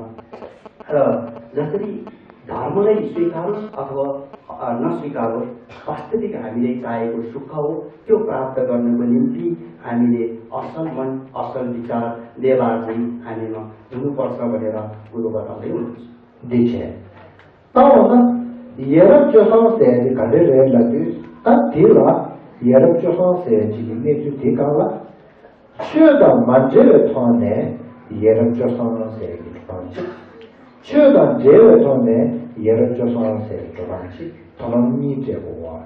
र जसरी धर्मलाई स्वीकारोस् अथवा, अ, नस्वीकारोस्, वास्तविक हामीले चाहेको सुख हो, त्यो प्राप्त गर्नको निम्ति हामीले असल मन, असल विचार, व्यवहार चाहिँ हामीमा हुनुपर्छ भनेर गुरु बताउँदै हुनुहुन्छ। देखिए। ད་འོ་ན། ཡ་རབས་སྤྱོད་བཟང་ཟེར་ཡ་དེ་ག་འདྲ་རེད་ལབ་དུས། ད་དེ་ལ་ཡ་རབས་སྤྱོད་བཟང་ཟེར་ཡ་ཅིག་གི་གནས་ཚུལ་དེ་གང་ལ། ཆོས་དང་མ་འབྲེལ་བའི་ཐོག་ནས་ཡ་རབས་སྤྱོད་བཟང་ཟེར་ཡ་གི་འགྲོ་སྟངས་གཅིག། ཆོས་དང་འབྲེལ་བའི་ཐོག་ནས་ཡ་རབས་སྤྱོད་བཟང་ཟེར་ཡ་གི་འགྲོ་སྟངས་གཅིག། དོ་སྣང་གཉིས་སྤྲད་དགོས་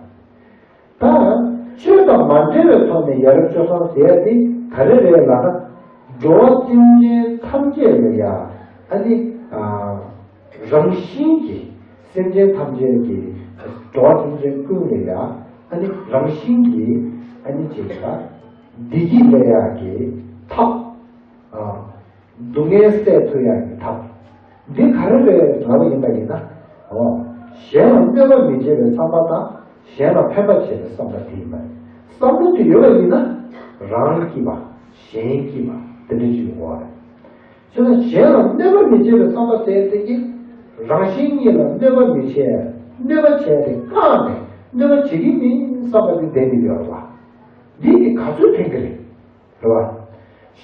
པ། ད། ཆོས་དང་མ་འབྲེལ་བའི་ཐོག་ནས་ཡ་རབས་སྤྱོད་བཟང་ཟེར་ཡ་དེ་ག་རེ་རེད་ལབ་ན། འགྲོ་བ་སེམས་ཅན་ཐམས་ཅད་ལ་ཡ་ཨ་ནི་རང་བཞིན་གྱིས་སེམས་ཅན་ཐམས་ཅད་ཀྱི་འགྲོ་བ་སེམས་ཅན་ཀུན་ལ་ཡ་ཨ་ནི་རང་བཞིན་གྱིས་ཨ་ནི་ཅིག་ལ་བདེ་སྐྱིད་སླེབས་ཡ་གི་ཐབས། སྡུག་བསྔལ་སེལ་ཐུབ་ཡག་གི་ཐབས། འདི་ག་རེ་རེད་ལབ་པ་ཡིན་པ་ཡིན་ན། འོ། གཞན་ལ་གནོད་པ་མི་བྱེད་པའི་བསམ་པ་དང་གཞན་ལ་ཕན་པ་བྱེད་པའི་བསམ་པ་དེ་ཡིན་པ་རེད། བསམ་བློ་དེ་ཡོད་པ་ཡིན་ན། རང་སྐྱིད་པ། གཞན་སྐྱིད་པ། དེ་འདྲ་ཅིག་ཡོང་གི་རེད། བྱས་ན་གཞན་ལ་གནོད་པ་མི་བྱེད་པའི་བསམ་པ་ཟེར་དེ་གིས། རང་གཞན་གཉིས་ལ་གནོད་པ་མི་བྱེད། གནོད་པ་བྱས་ཏེ་བཀག་ནས་གནོད་པ་བྱེད་ཀྱི་མིན་བསམ་པ་དེ་བསྡད་ཀྱི་ཡོད་རེད་བ། འདི་གིས་ག་ཚོད་ཕན་གྱི་རེད། རེད་བ།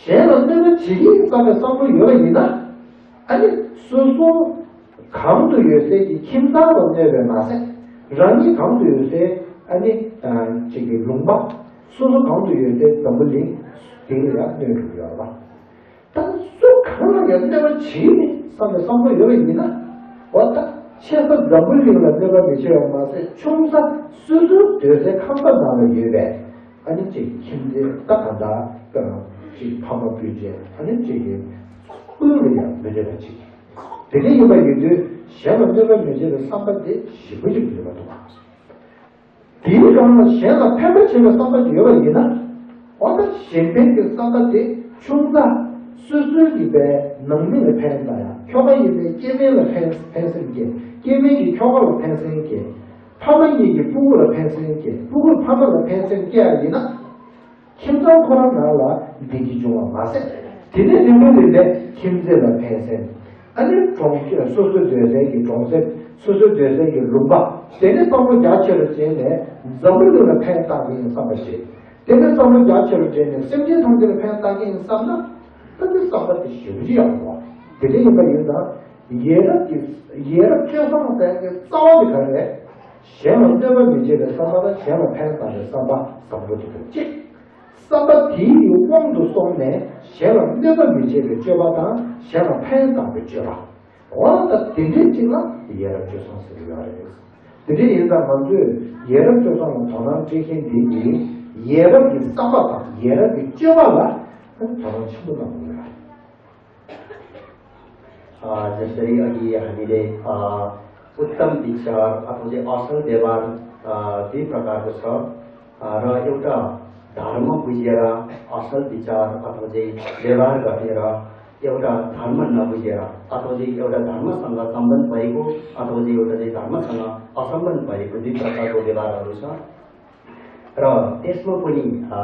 གཞན་ལ་གནོད་པ་བྱེད་ཀྱི་ཡིན་བསམ་པའི་བསམ་བློ་ཡོད་པ་ཡིན་ན། ཨ་ནི་སོ་སོ་གང་དུ་ཡོད་སའི་གི་ཁྱིམ་ཚང་ལ་གནོད་པའི་མ་ཟད། རང་ཉིད་གང་དུ་ཡོད་སའི་ཨ་ནི་ཅིག་གི་ལུང་པ། སོ་སོ་གང་དུ་ཡོད་སའི་འཛམ་བུ་གླིང་དེ་ལ་ཡང་གནོད་འགྲོ་གི་ཡོད་རེད་བ། ད་སུ་གང་ལ་ཡང་གནོད་པ་བྱེད་ཀྱི་མིན་བསམ་པའི་བསམ་བློ་ཡོད་པ་ཡིན་ན། འོ་ད་ཆེ་ས་འཛམ་བུ་གླིང་ལ་གནོད་པ་མི་བྱེད་པ་མ་ཟད། ཆུང་ས་སོ་སོའི་སྡོད་སའི་ཁང་པ་ནང་ལ་ཡོད་པའི་ཨ་ནི་ཅིག་ཁྱིམ་མཚེས། ད་ག་འདྲ་ཅིག་ཕ་མ་སྤུན་མཆེད། ཨ་ནི་ཅིག་གི་ཀུན་ལ་ཡང་མི་གནོད་པ་ཅིག་དེ་འདྲ་ཡིན་པ་ཡིན་དུས་གཞན་ལ་གནོད་པ་མི་བྱེད་པའི་བསམ་པ་དེ་ཞེ་པོ་ཅིག་ཡོད་པ་འདུག་དེའི་སྒང་ལ་གཞན་ལ་ཕན་པ་བྱེད་པའི་བསམ་པ་ཅིག་ཡོད་པ་ཡིན་ན། འོ་ད་གཞན་ཕན་གྱི་བསམ་པ་དེ་ཆུང་ཙག་སོ་སོའི་གི་པའི་ནང་མི་ལ་ཕན་ཙང་ཡང་། ཁྱོ་ག་ཡིན་ནའི་སྐྱེ་དམན་ལ་ཕན་ཕན་སེམས་སྐྱེ། སྐྱེ་དམན་གྱིས་ཁྱོ་ག་ལ་ཕན་སེམས་སྐྱེ། ཕ་མ་གཉིས་ཀྱིས་སྤུ་གུ་ལ་ཕན་སེམས་སྐྱེ། སྤུ་གུས་ཕ་མ་ལ་ཕན་སེམས་སྐྱེ་ཡ་ཡིན་ན། ཁྱིམ་ཚང་ཁོ་རང་ནང་ལ་བདེ་སྐྱིད་འབྱུང་བ་མ་ཟད། དེ་ནས་རིམ་པས་རིམ་པས་ཁྱིམ་མཚེས་ལ་ཕན་སེམས། ཨ་ནི་གྲོང་ཁྱེར། སོ་སོ་སྡོད་སའི་གི་གྲོང་གསེབ། སོ་སོ་སྡོད་སའི་གི་ལུང་པ། དེ་ནས་བསམ་བློ་རྒྱ་ཆེ་རུ་བྱས་ནས་འཛམ་བུ་གླིང་ལ་ཕན་བཏགས་ཀྱི་ཡིན་བསམ་པ་བྱེད། དེ་ནས་བསམ་བློ་རྒྱ་ཆེ་རུ་བྱས་ནས་སེམས་ཅན་ཐམས་ཅད་ལ་ཕན་བཏགས་ཀྱི་ཡིན་བསམ་ན། ད་དེ་བསམ་པ་དེ་ཞེ་པོ་ཅིག་ཡག་པོ། དེ་འདྲ་ཡིན་པ་ཡིན་ཙང་། ཡ་རབས་ཀྱི། ཡ་རབས་སྤྱོད་བཟང་ཟེར་གྱི་རྩ་བ་དེ་ག་རེ་རེད། གཞན་ལ་གནོད་པ་མི་བྱེད་པའི་བསམ་པ་དང་། གཞན་ལ་ཕན་བཏགས་པའི་བསམ་པ། བསམ་བློ་དེ་དང་གཅིག་བསམ་པ་དེའི་དབང་དུ་སོང་ནས་གཞན་ལ་གནོད་པ་མི་བྱེད་པའི་སྤྱོད་པ་དང་། གཞན་ལ་ཕན་བཏགས་པའི་སྤྱོད་པ། འོ་ད་དེ་འདྲའི་གཅིག་ལ་ཡ་རབས་སྤྱོད་བཟང་ཟེར་གྱི་ཡོད་རེད། དེ་འདྲ་ཡིན་ཙང་ང་ཚོས་ཡ་རབས་སྤྱོད་བཟང་ལ་དོ་སྣང་སྤྲད་མཁན་འདི་གིས་ཡ་རབས་ཀྱི་བསམ་པ་དང་ཡ་རབས་ཀྱི་སྤྱོད་པ་ལ་དོ་སྣང་ཆེན་པོ་གནང་དགོས་ཡོད་རེད། अ, जसरी अघि हामीले, अ, उत्तम विचार अथवा चाहिँ असल व्यवहार, अ, दुई प्रकारको छ। अ, र एउटा धर्म बुझेर असल विचार अथवा चाहिँ व्यवहार गर्ने र एउटा धर्म नबुझेर अथवा चाहिँ एउटा धर्मसँग सम्बन्ध भएको अथवा चाहिँ एउटा चाहिँ धर्मसँग असम्बन्ध भएको दुई प्रकारको व्यवहारहरू छ। र त्यसमा पनि, अ,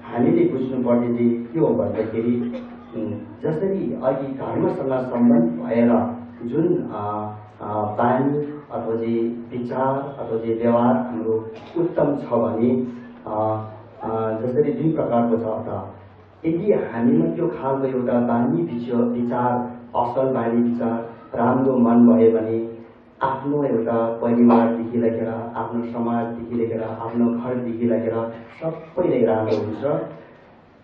हामीले बुझ्नुपर्ने चाहिँ के हो भन्दाखेरि, उम्, जसरी अघि धर्मसँग सम्बन्ध भएर जुन, अ, अ, बानी अथवा चाहिँ विचार अथवा चाहिँ व्यवहार हाम्रो उत्तम छ भने, अ, अ, जसरी दुई प्रकारको छ त, यदि हामीमा त्यो खालको एउटा बानी विच-, विचार, असल बानी विचार, राम्रो मन भयो भने, आफ्नो एउटा परिवारदेखि लिएर, आफ्नो समाजदेखि लिएर, आफ्नो घरदेखि लिएर सबैलाई राम्रो हुन्छ।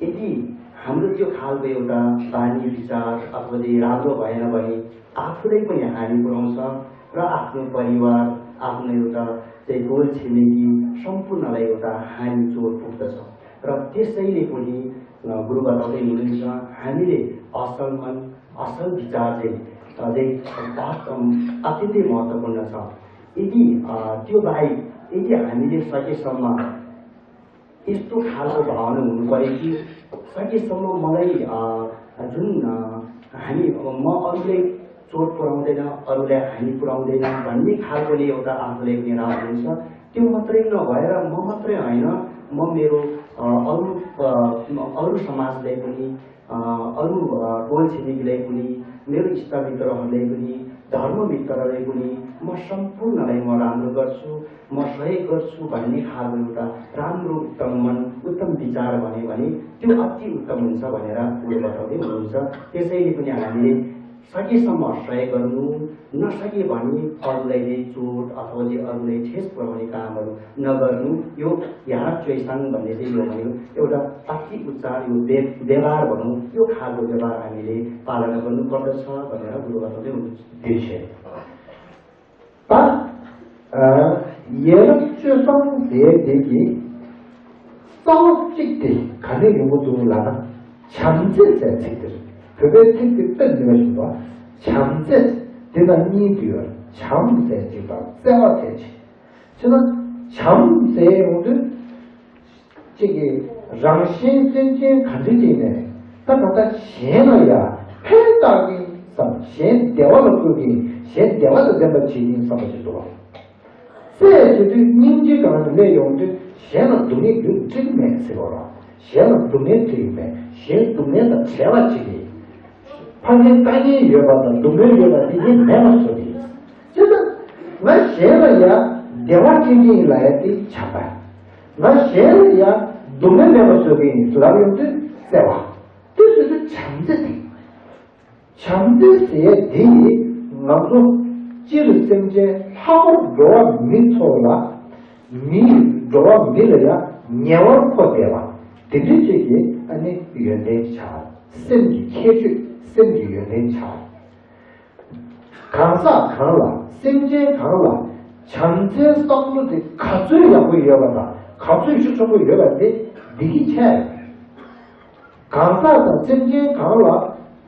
यदि हाम्रो त्यो खालको एउटा बानी विचार अथवा चाहिँ राम्रो भएन भने आफूलाई पनि हानि पुर्याउँछ र आफ्नो परिवार, आफ्नो एउटा चाहिँ गोल छिमेकी सम्पूर्णलाई एउटा हानि चोट पुग्दछ। र त्यसैले पनि, अ, गुरु बताउँदै हुनुहुन्छ, हामीले असल मन, असल विचार चाहिँ, अ, चाहिँ एकदम अत्यन्तै महत्त्वपूर्ण छ। यदि, अ, त्यो बाहेक यदि हामीले सकेसम्म यस्तो खालको भावना हुनु पर्‍यो कि सकेसम्म मलाई, अ, जुन, अ, हामी, म अरूलाई चोट पुर्याउँदैन, अरूलाई हानि पुर्याउँदैन भन्ने खालकोले एउटा आफूलाई पनि राहत हुन्छ। त्यो मात्रै नभएर म मात्रै होइन, म मेरो, अ, अरू, अ, अरू समाजलाई पनि, अ, अरू, अ, टोल छिमेकीलाई पनि, मेरो इष्टमित्रहरूलाई पनि, धर्ममित्रहरूलाई पनि म सम्पूर्णलाई म राम्रो गर्छु, म सहयोग गर्छु भन्ने खालको एउटा राम्रो उत्तम मन, उत्तम विचार भन्यो भने त्यो अति उत्तम हुन्छ भनेर उनले बताउँदै हुनुहुन्छ। त्यसैले पनि हामीले सकेसम्म सहयोग गर्नु, नसके भने अरूलाई चाहिँ चोट अथवा चाहिँ अरूलाई ठेस पुर्याउने कामहरू नगर्नु। यो यार च्वेसाङ भन्ने चाहिँ यो भयो एउटा अति उच्चार, यो व्य-, व्यवहार भनौँ, यो खालको व्यवहार हामीले पालना गर्नुपर्दछ भनेर गुरु बताउँदै हुनुहुन्छ। ད་ཡ་རབས་སྤྱོད་བཟང་ཟེར་དེ་གི་ རྩ་བ་གཅིག་དེ་ག་ནས་ཡོང་གི་འདུག་ལབ་ན། བྱམས་བརྩེ་ཟེར་ཚིག་དེ་རེད། བོད་པའི་ཚིག་དེ་དཔེ་མི་སྲིད་པ་ཞིག་འདུག་བྱམས་བརྩེ་དེ་དང་གཉིས་འདུས་ཡོད། བྱམས་ཟེར་གཅིག་དང་བརྩེ་བ་ཟེར་གཅིག་བྱས་ན་བྱམས་ཟེར་ཡོང་དུས། གཅིག་གིས་རང་གཞན་སེམས་ཅན་ག་འདྲ་ཅིག་ནས་ད་གང་ལྟར་གཞན་ལ་ཡང་ཕན་བཏགས་ཀྱིན་བསམ། གཞན་བདེ་བ་ལ་བཀོད་ཀྱིན་གཞན་བདེ་བ་དང་ལྡན་པ་བྱེད་ཀྱིན་བསམ་པ་ཞིག་འདུག་བ། བརྩེ་བྱེད་དུས་སྙིང་རྗེ་སྒང་ནས་སླེབས་ཡོང་དུས་གཞན་ལ་སྡུག་བསྔལ་རྒྱུ་འགྲིག་མེད་ཟེར་བ་རེད། གཞན་ལ་སྡུག་བསྔལ་འགྲིག་མེད། གཞན་སྡུག་བསྔལ་དང་བྲལ་བ་བྱེད་ཀྱིན། ཕ་གིའི་དཀའ་ངལ་ཡོད་པ་དང་སྡུག་བསྔལ་ཡོད་པ་འདི་གཉིས་མེད་པར་བཟོ་གི་ཡིན། བྱས་ཙང་ང་གཞན་ལ་ཡང་བདེ་བ་སྐྱེ་གི་ཡིན་ལབ་ཡ་དེ་བྱམས་པ། ང་གཞན་ལ་ཡང་སྡུག་བསྔལ་མེད་པར་བཟོ་གི་ཡིན་ལབ་ཡོང་དུས་བརྩེ་བ། དེ་བཟོས་དུས་བྱམས་བརྩེ་དེ། བྱམས་བརྩེ་ཟེར་ཡ་དེ་ང་ཚོ་སྤྱིར་སེམས་ཅན་ལྷག་པར་འགྲོ་བ་མི་ཚོ་ལ། མི་འགྲོ་བ་མི་ལ་ཡང་ཉེ་བར་མཁོ་བསྡད་པ་དེ་འདྲ་ཅིག་གི་ཨ་ནི་ཡོན་ཏན་ཆགས། སེམས་ཀྱི་ཁྱད་ཆོས། སེམས་ཀྱི་ཡོན་ཏན་ཆགས། གང་ཟག་གང་ལ་སེམས་ཅན་གང་ལ་བྱམས་བརྩེའི་བསམ་བློ་དེ་ག་ཚོད་ཡག་པོ་ཡོད་པ་དང་ག་ཚོད་ཤུགས་ཆེན་པོ་ཡོད་པ་དེ་བདེ་སྐྱིད་ཆེ། གང་ཟག་དང་སེམས་ཅན་གང་ལ་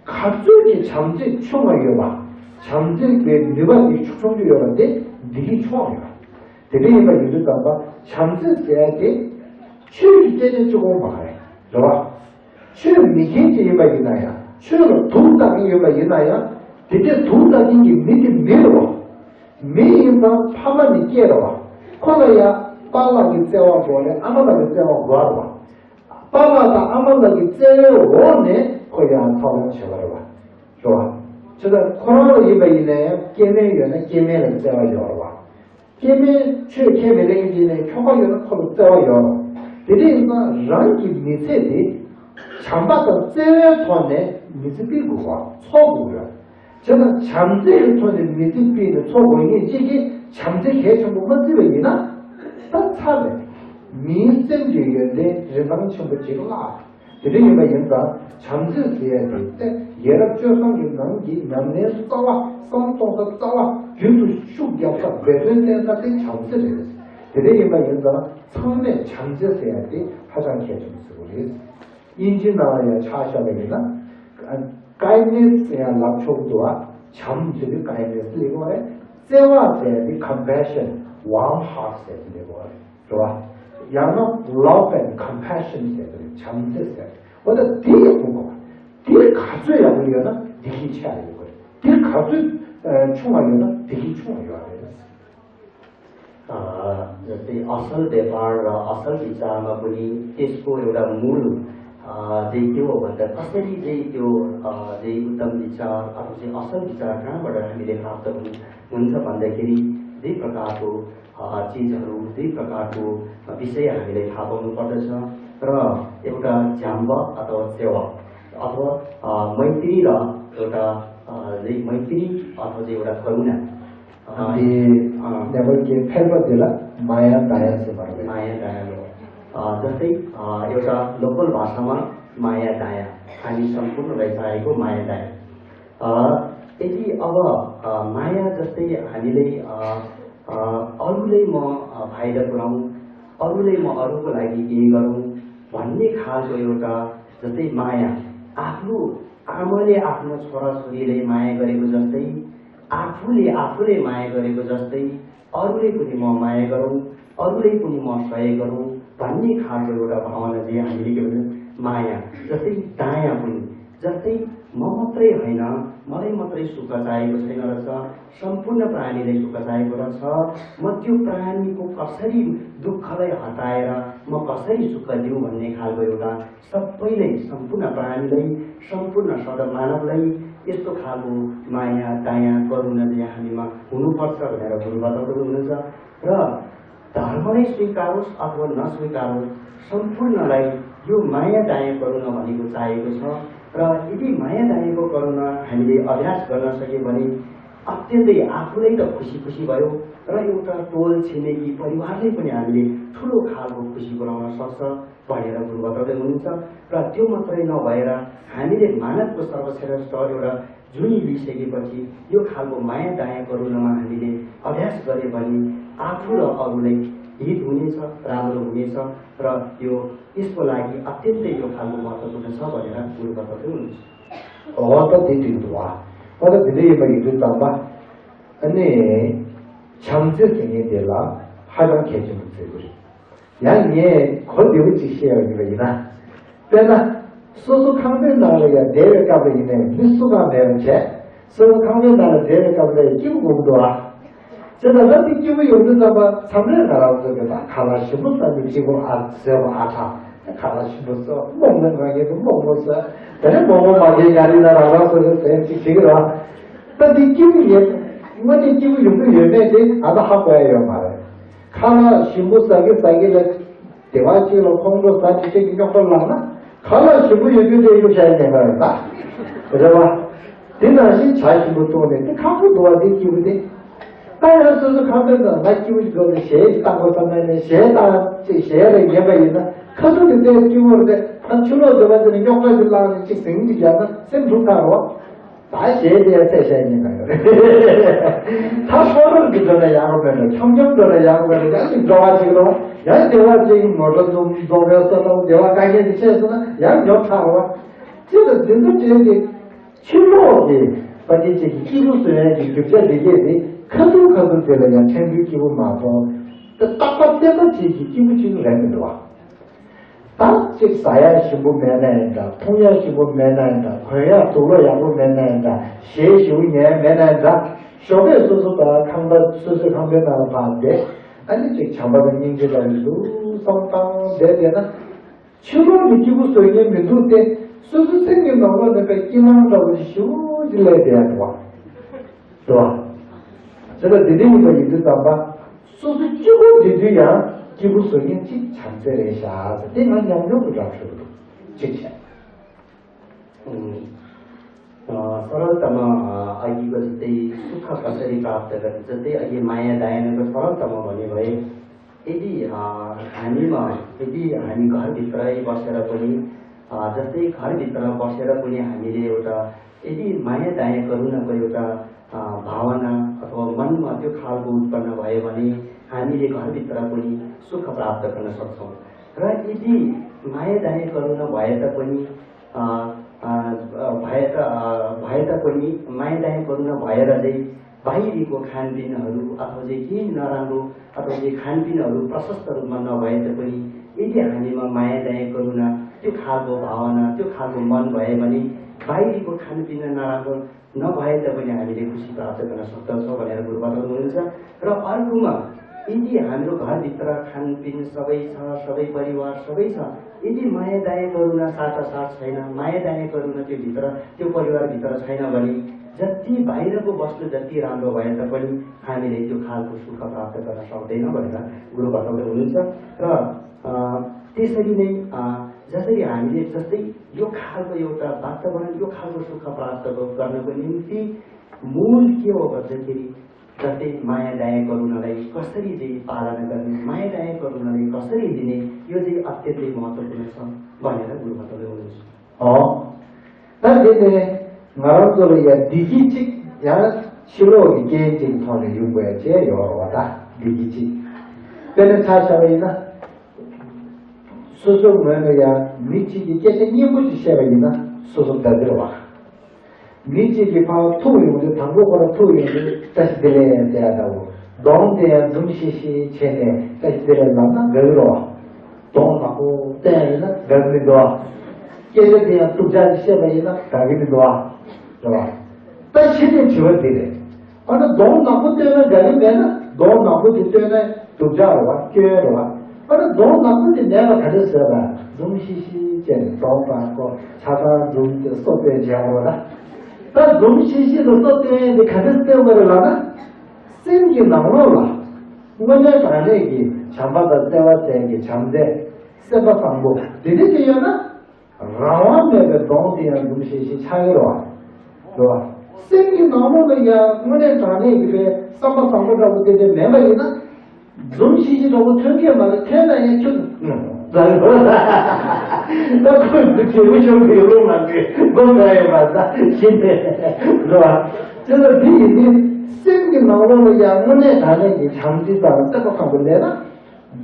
ག་ཚོད་ཀྱི་བྱམས་བརྩེ་ཆུང་བ་ཡོད་པ། བྱམས་བརྩེ་བའི་ནུས་པ་དེ་ཤུགས་ཆུང་ཆུང་ཡོད་པ་དེ་བདེ་སྐྱིད་ཆུང་བ་ཡོད་པ། དེ་འདྲ་ཡིན་པ་ཡིན་དུས་ཙམ་པ་བྱམས་བརྩེ་ཟེར་ཡ་དེ་ཆོས་ཀྱི་སྐད་ཆ་གཅིག་པོ་མ་རེད། རེད་བ། ཆོས་མི་མཁན་ཅིག་ཡིན་པ་ཡིན་ན་ཡང་། ཆོས་ལ་དུག་ལྟ་མཁན་ཡོད་པ་ཡིན་ན་ཡང་། དེ་འདྲའི་དུག་ལྟ་མཁན་གྱི་མི་དེ་མི་རེད་བ། མི་ཡིན་ཙང་ཕ་མ་ནས་སྐྱེས་རེད་བ། ཁོ་ལ་ཡང་པཱ་ལགས་ཀྱི་བརྩེ་བ་དགོས་རེད། ཨ་མ་ལགས་ཀྱི་བརྩེ་བ་དགོས་རེད་བ། པཱ་ལགས་དང་ཨ་མ་ལགས་ཀྱི་བརྩེ་བའི་འོག་ནས་ཁོ་ཡང་འཚར་ལོངས་བྱས་པ་རེད་བ། རེད་བ། བྱས་ཙང་ཁོ་རང་ལ་ཡིན་པ་ཡིན་ན་ཡང་སྐྱེ་དམན་ཡོད་ན་སྐྱེ་དམན་ལ་བརྩེ་བ་ཡོད་རེད་བ། སྐྱེ་དམན་ཆོས་ཁས་མི་ལེན་གྱི་ནས་ཁྱོ་ག་ཡོད་ན་ཁོ་ལ་བརྩེ་བ་ཡོད་རེད། དེ་འདྲ་ཡིན་ཙང་རང་གི་མི་ཚེ་དེ་བྱམས་པ་དང་བརྩེ་བའི་ཐོག་ནས་མི་ཚེ་སྐྱེལ་དགོས་པ་འཚོ་དགོས་ཡོད། བྱས་ཙང་བྱམས་བརྩེ་གི་ཐོག་ནས་མི་ཚེ་སྐྱེལ་ནས་འཚོ་དགོས་མཁན་གཅིག་གིས་བྱམས་བརྩེ་གལ་ཆེན་པོ་མ་བརྩིས་པ་ཡིན་ན་ད་ཚར་རེད། མིའི་སེམས་ཀྱི་ཡོན་ཏན་རིན་ཐང་ཆེན་པོ་ཅིག་བརླག་དེ་འདྲ་ཡིན་པ་ཡིན་ཙང་བྱམས་བརྩེ་ཟེར་ཡ་དེ་ཏེ་ཡ་རབས་སྤྱོད་བཟང་གི་ནང་གི་ཉམས་ལེན་རྩ་བ། བསམ་གཏོང་ས་རྩ་བ། རྒྱུན་དུ་ཤུགས་རྒྱབ་ས། འབད་བརྩོན་བསྟེན་ས་དེ་བྱམས་བརྩེ་རེད། དེ་འདྲ་ཡིན་པ་ཡིན་ཙང་ཚང་མས་བྱམས་བརྩེ་ཟེར་ཡ་དེ་ཧ་ཅང་གལ་ཆེན་པོ་ཟེར་བ་རེད། དབྱིན་ཇིའི་ནང་ལ་ཡང་ཆ་བཞག་པ་ཡིན་ན། ཀའིན་ནེ་སི་ཟེར་ཡ་ལབ་ཆོག་གི་འདུག་ཨ། བྱམས་ཟེར་དུས་ཀའིན་ནེ་སི་ལབ་ཀྱི་ཡོད་རེད། བརྩེ་བ་ཟེར་ཡ་དེ་ཀམ་པེ་ཤན། ཝརམ་ཧར་ཊི་ཟེར་དུས་ལབ་ཀྱི་ཡོད་རེད། རེད་བ། ཡང་ན་love and compassion ཟེར་དེ་རེད། བྱམས་བརྩེ་ཟེར། འོ་ད་དེ་ཡག་པོ་དགོས་པ། དེ་ག་ཚོད་ཡག་པོ་ཡོད་ན་བདེ་སྐྱིད་ཆེ་བ་ཡོད་དགོས་རེད། དེ་ག་ཚོད་ཆུང་བ་ཡོད་ན་བདེ་སྐྱིད་ཆུང་བ་ཡོད་རེད། अ, जस्तै असल व्यापार र असल विचारमा पनि त्यसको एउटा मूल, अ, चाहिँ के हो भन्दा कसरी चाहिँ त्यो, अ, चाहिँ उत्तम विचार अथवा चाहिँ असल विचार कहाँबाट हामीले प्राप्त हुन-, हुन्छ भन्दाखेरि दुई प्रकारको अ, चिजहरू, दुई प्रकारको विषय हामीले थाहा पाउनु पर्दछ। र एउटा झ्याम्ब अथवा च्यावा अथवा, अ, मैत्री र एउटा, अ, चाहिँ मैत्री अथवा चाहिँ एउटा करुणा, अ, अनि अ, नेपाल के फेरबदला माया दया चाहिँ भएर माया दया हो। अ, जस्तै, अ, एउटा लोकल भाषामा माया दया, हामी सम्पूर्णलाई चाहेको माया दया। अ, यदि अब, अ, माया जस्तै हामीले, अ, अ, अरूलाई म, अ, फाइदा पुऱ्याउँ, अरूलाई म अरूको लागि केही गरौँ भन्ने खालको एउटा जस्तै माया, आफ्नो आमाले आफ्नो छोराछोरीलाई माया गरेको जस्तै, आफूले आफूलाई माया गरेको जस्तै अरूले पनि म माया गरौँ, अरूले पनि म सहयोग गरौँ भन्ने खालको एउटा भावना चाहिँ हामीले के भन्छ, माया। जस्तै दायाँ पनि, जस्तै म मात्रै होइन, मलाई मात्रै सुख चाहेको छैन रहेछ, सम्पूर्ण प्राणीलाई सुख चाहेको रहेछ। म त्यो प्राणीको कसरी दुःखलाई हटाएर म कसरी सुख दिउँ भन्ने खालको एउटा सबैलाई, सम्पूर्ण प्राणीलाई, सम्पूर्ण सदमानवलाई यस्तो खालको माया, दया, करुणा चाहिँ हामीमा हुनुपर्छ भनेर गुरु बताउँदै हुनुहुन्छ। र धर्मलाई स्वीकारोस् अथवा नस्वीकारोस्, सम्पूर्णलाई यो माया, दया, करुणा भनेको चाहिएको छ। र यदि माया, दयाको करुणा हामीले अभ्यास गर्न सक्यौँ भने अत्यन्तै आफूलाई त खुसी खुसी भयो र एउटा टोल, छिमेकी, परिवारलाई पनि हामीले ठुलो खालको खुसी पुर्याउन सक्छ भनेर गुरु बताउँदै हुनुहुन्छ। र त्यो मात्रै नभएर हामीले मानवको सर्वश्रेष्ठ एउटा जुनी लिइसकेपछि यो खालको माया, दया, करुणामा हामीले अभ्यास गऱ्यो भने आफू र अरूलाई हित हुनेछ, राम्रो हुनेछ र यो यसको लागि अत्यन्तै यो खालको महत्त्वपूर्ण छ भनेर गुरुबाट पनि हुनुहुन्छ। हो त, त्यही ठिक हो। हो त, भिन्दै यो भाइ हिन्दू ताम्बा अनि छाम्चे चाहिँ त्यसलाई हाजङ खेचुङ चाहिँ गुरु। ཡང་ངས་གོ་བདེ་པོ་ཅིག་བཤད་ཡོད་པ་ཡིན་ན། དཔེར་ན། སོ་སོ་ཁང་པའི་ནང་ལ་ཡང་བསྡད་པའི་སྐབས་ལ་ཡིན་ནའི་མི་སུ་གང་མེད་པ་བྱས། སོ་སོ་ཁང་པའི་ནང་ལ་བསྡད་པའི་སྐབས་ལ་ཡང་སྐྱིད་པོ་དགོས་ཀྱི་འདུག་ཨ། བྱས་ཙང་ད་དེ་སྐྱིད་པོ་ཡོང་དུས་ཙམ་པ་མཚམས་རེ་ང་རང་ཚོ་གི་ད་ཁ་ལག་ཞིམ་པོ་བཟོས་ནས་སྐྱིད་པོ་ཨ་བཟོས་པ་ཨ་ཁྲ། ཁ་ལག་ཞིམ་པོ་བཟོ། མོག་མོག་ང་གིས་མོག་མོག་བཟོ། དེ་ནས་མོག་མོག་མ་གིས་ང་རིག་ན་རང་རང་སོ་སོའི་ཟས་ཅིག་བྱེད་ཀྱི་རེད། ད་དེ་སྐྱིད་པོ་ཡོད། དངོས་གནས་སྐྱིད་པོ་ཡོང་གི་ཡོད་མེད་དེ་ང་ཚོ་ཧ་གོ་ཡ་ཡོད་མ་རེད། ཁ་ལག་ཞིམ་པོ་ཟ་གི་ཟ་གི་ལ། སྡེ་བ་གཅིག་ལ་ཁོང་ཁྲོ་ཟ་བྱེད་ཀྱི་རྙོག་དྲ་ལངས་ན། ཁ་ལག་ཞིམ་པོ་ཡོད་རྒྱུ་དེ་གཡུག་བཞག་ཡ་ཉན་པ་རེད་ད། རེད་བ། དེ་ནང་བཞིན་བྱ་ཞིམ་པོ་བཙོང་ནས་དེ་ཁག་པོ་འདུག་བ། དེ་སྐྱིད་པོ་དེ། ད་ཡང་སོ་སོ་ཁང་པའི་ནང་ང་སྐྱིད་པོ་ཞིག་འདུག་ནས་གཞས་ཞིག་བཏང་དགོས་བསམ་ན་ནས་གཞས་བཏང་ཅིག་གཞས་རེ་ཉན་པ་ཡིན་ན། ཁ་ཐུག་དེ་དཔེ་སྐྱིད་པོ་རེད། ཕར་ཕྱི་ལོགས་སྡེ་བ་དེ་ནས་རྙོག་དྲ་ཞིག་ལངས་ནས་ཅིག་ཟིང་ཅིག་བརྒྱབ་ན་སེམས་སྡུག་ཚར་བ། ད་གཞས་དེ་ཡང་ཚད་བཤད་ཉན་ག་ཡོད་རེད། ད་ཤོག་རོལ་གྱི་འགྲོ་ན་ཡག་པོ་མེད་འགྲོ། འཁྱམ་འཁྱམ་འགྲོ་ན་ཡག་པོ་མེད་འགྲོ། ཡང་ཅིག་འགྲོ་བ་ཅིག་རོ། ཡང་སྡེ་བ་ཅིག་མོ་ཊ་འཛོམས་འཛོམས་པའི་ས་ཐོག་སྡེ་བ་དཀའ་ངལ་དེ་ཆེ་སོང་ན་ཡང་ཉོབ་ཚར་བ། ཅི་ལ་འཛིན་ཐབས་བྲལ་ཏེ། ཕྱི་ལོགས་ཀྱི་ཕ་གི་ཅིག་གི་སྐྱིད་པོ་བཟོ་ཡག་གི་རྒྱུ་ཆ་འདི་གས་དེ་ཁ་ཐུག་ཁ་ཐུག་དེ་ལ་ཡང་ཕྲན་བུའི་སྐྱིད་པོ་མ་མཐོང་། དེ་རྟག་པར་བརྟན་པ་ཅིག་གི་སྐྱིད་པོ་ཅིག་རེད་མི་འདུག་བ། ད་ཅིག་ཟ་ཡག་ཞིམ་པོ་མེད་ན་ཡང་འདྲ། འཐུང་ཡག་ཞིམ་པོ་མེད་ན་ཡང་འདྲ། གོན་ཡག་དུག་ལོག་ཡག་པོ་མེད་ན་ཡང་འདྲ། གཞས་ཞེ་པོ་ཉན་མེད་ན་ཡང་འདྲ། ཞོགས་པས་སོ་སོ་དང་ཁང་པ་སོ་སོའི་ཁང་པའི་ནང་ལ་ཕར་བསྡད། ཨ་ནི་ཅིག་བྱམས་པ་དང་སྙིང་རྗེ་འདྲ་བོ་འདུག་བསམ་བཏང་བསྡད་བསྡད་ན། ཕྱི་ལོགས་ནས་སྐྱིད་པོ་བཟོ་མཁན་མི་འདུག་སྟེ། སོ་སོའི་སེམས་ཀྱི་ནང་ལོགས་ནས་པའི་སྐྱིད་སྣང་འདྲ་བོ་ཞེ་པོ་ཅིག་སླེབས་བསྡད་ཡ་འདུག་བ། རེད་བ། བྱས་ཙང་དེ་འདྲ་ཡིན་པ་ཡིན་དུས་ཙམ་པ། སོ་སོ་སྐྱིད་པོ་བསྡད་དུས་ཡང་སྐྱིད་པོ་བཟོ་མཁན་གཅིག་བྱམས་བརྩེ་རེད་ཤག་ཟེར་དེ་ང་ཉམས་མྱོང་གི་འདྲ་ཤོད་འདུག་གཅིག་བྱས། ཨ། सरलतामा, अ, अघिको जस्तै सुख कसरी प्राप्त गर्ने, जस्तै अघि माया दायाँको सरलतामा भन्नुभयो। यदि, अ, हामीमा, यदि हामी घरभित्रै बसेर पनि, अ, जस्तै घरभित्र बसेर पनि हामीले एउटा यदि माया दायाँ करुणाको एउटा, अ, भावना अथवा मनमा त्यो खालको उत्पन्न भयो भने हामीले घरभित्र पनि सुख प्राप्त गर्न सक्छौँ। र यदि माया दायाँ करुणा भए तापनि, अ, अ, भए त-, अ, भए तापनि माया दायाँ करुणा भएर चाहिँ बाहिरीको खानपिनहरू अथवा चाहिँ केही नराम्रो अथवा चाहिँ खानपिनहरू प्रशस्त रूपमा नभए तापनि यदि हामीमा माया दायाँ करुणा, त्यो खालको भावना, त्यो खालको मन भए भने बाहिरीको खानपिन नराम्रो नभए तापनि हामीले खुसी प्राप्त गर्न सक्दछौँ भनेर गुरु बताउनुहुन्छ। र अर्कोमा, यदि हाम्रो घरभित्र खानपिन सबै छ, सबै परिवार सबै छ, यदि माया दायाँ करुणा साटासाट छैन, माया दायाँ करुणा त्यो भित्र, त्यो परिवारभित्र छैन भने जति बाहिरको वस्तु जति राम्रो भए तापनि हामीले त्यो खालको सुख प्राप्त गर्न सक्दैन भनेर गुरु बताउँदै हुनुहुन्छ। र, अ, त्यसरी नै, अ, जसरी हामीले जस्तै यो खालको एउटा वातावरण, यो खालको सुख प्राप्त गर्नको निम्ति मूल के हो भन्दाखेरि जस्तै माया दायाँ करुणालाई कसरी चाहिँ पालना गर्ने, माया दायाँ करुणालाई कसरी लिने, यो चाहिँ अत्यन्तै महत्त्वपूर्ण छ भनेर गुरु बताउँदै हुनुहुन्छ। ཨོ། ད་དེ་ནས་ང་རང་ཚོ་ལ་ཡ་བདེ་སྐྱིད་ཅིག་ཡང་ཕྱི་ལོགས་ཀྱི་རྐྱེན་ཅིག་ཐོག་ནས་ཡོང་དགོས་ཡ་ཅིག་ཡོད་རེད་བ། ད་བདེ་སྐྱིད་ཅིག་དཔེར་ན་ཆ་བཞག་པ་ཡིན་ན། སོ་སོའི་ངོས་ནས་ཡང་མི་གཅིག་གིས་སྐད་ཆ་སྙན་པོ་ཅིག་བཤད་པ་ཡིན་ན་སོ་སོ་དགའ་གི་རེད་བ། མི་གཅིག་གིས་ཕར་ཐུག་ཡོང་དུས་དང་པོ་ཁོ་རང་ཐུག་ཡོང་དུས་བཀྲ་ཤིས་བདེ་ལེགས་ཟེར་ཡ་འདྲ་བོ། གདོང་དེ་ཡང་འཛུམ་ཤིག་ཤིག་བྱས་ནས་བཀྲ་ཤིས་བདེ་ལེགས་ལབ་ན་དགའ་གི་རེད་བ། གདོང་ནག་པོ་བསྟན་ཡིན་ན་དགའ་གི་མི་འདུག་བ། སྐད་ཆ་དེ་ཡང་སྡུག་ཅག་ཅིག་བཤད་པ་ཡིན་ན་དགའ་གི་མི་འདུག་བ། རེད་བ། ད་གཞི་ནས་དྲི་བ་འདི་རེད། ཨ་ནི་གདོང་ནག་པོ་སྟོན་ན་དགའ་གི་མེད་ན་གདོང་ནག་པོ་དེ་སྟོན་ན་སྡུག་ཅག་རེད་བ། སྐྱོན་རེད་བ། ཨ་ནི་གདོང་ནག་པོ་དེ་མེད་པ་ག་འདྲ་བཟོས་པ། འཛུམ་ཤིག་ཤིག་བྱས་ནས་གདོང་པགས་པོ་ཆ་ཚང་འཛུམ་དེ་སོ་སྟོན་བྱས་པ་རེད་བ། ད་འཛུམ་ཤིག་ཤིག་དང་སོ་སྟོན་ཡས་དེ་ག་འདྲ་སྟོན་པ་རེད་ལབ་ན། སེམས་ཀྱི་ནང་ལོགས་ལ་དངོས་གནས་དྲང་གནས་ཀྱི་བྱམས་པ་དང་བརྩེ་བ་ཅན་གྱི་བྱམས་བརྩེ། སེམས་པ་བཟང་པོ་དེ་འདྲ་ཅིག་ཡོད་ན། རང་དབང་མེད་པའི་གདོང་དེ་ཡང་འཛུམ་ཤིག་ཤིག་ཆགས་ཀྱི་རེད་བ། རེད་བ། སེམས་ཀྱི་ནང་ལོགས་ལ་ཡང་དངོས་གནས་དྲང་གནས་ཀྱི་བའི་བསམ་པ་བཟང་པོ་འདྲ་བོ་དེ་འདྲ་མེད་པ་ཡིན་ན། འཛུམ་ཤིག་ཤིག་འདྲ་བོ་ཐོན་གྱི་མ་རེད། ཐོན་ན་ཡང་ཁྱོད་ད་ཁོས་འདི་བྱེད་མི་ཆོག་གི་ལོ་ང་ཚོས་སྒོ་ང་ཡོད་པ་ད་ཤི་ནས་རེད་བ། དེ་ལ་འདི་ཡིན་དུས་སེམས་ཀྱི་ནང་ལོགས་ལ་ཡང་དངོས་གནས་དྲང་གནས་ཀྱི་བྱམས་བརྩེ་དང་བརྩེ་བ་བཟང་པོ་ལས་ན།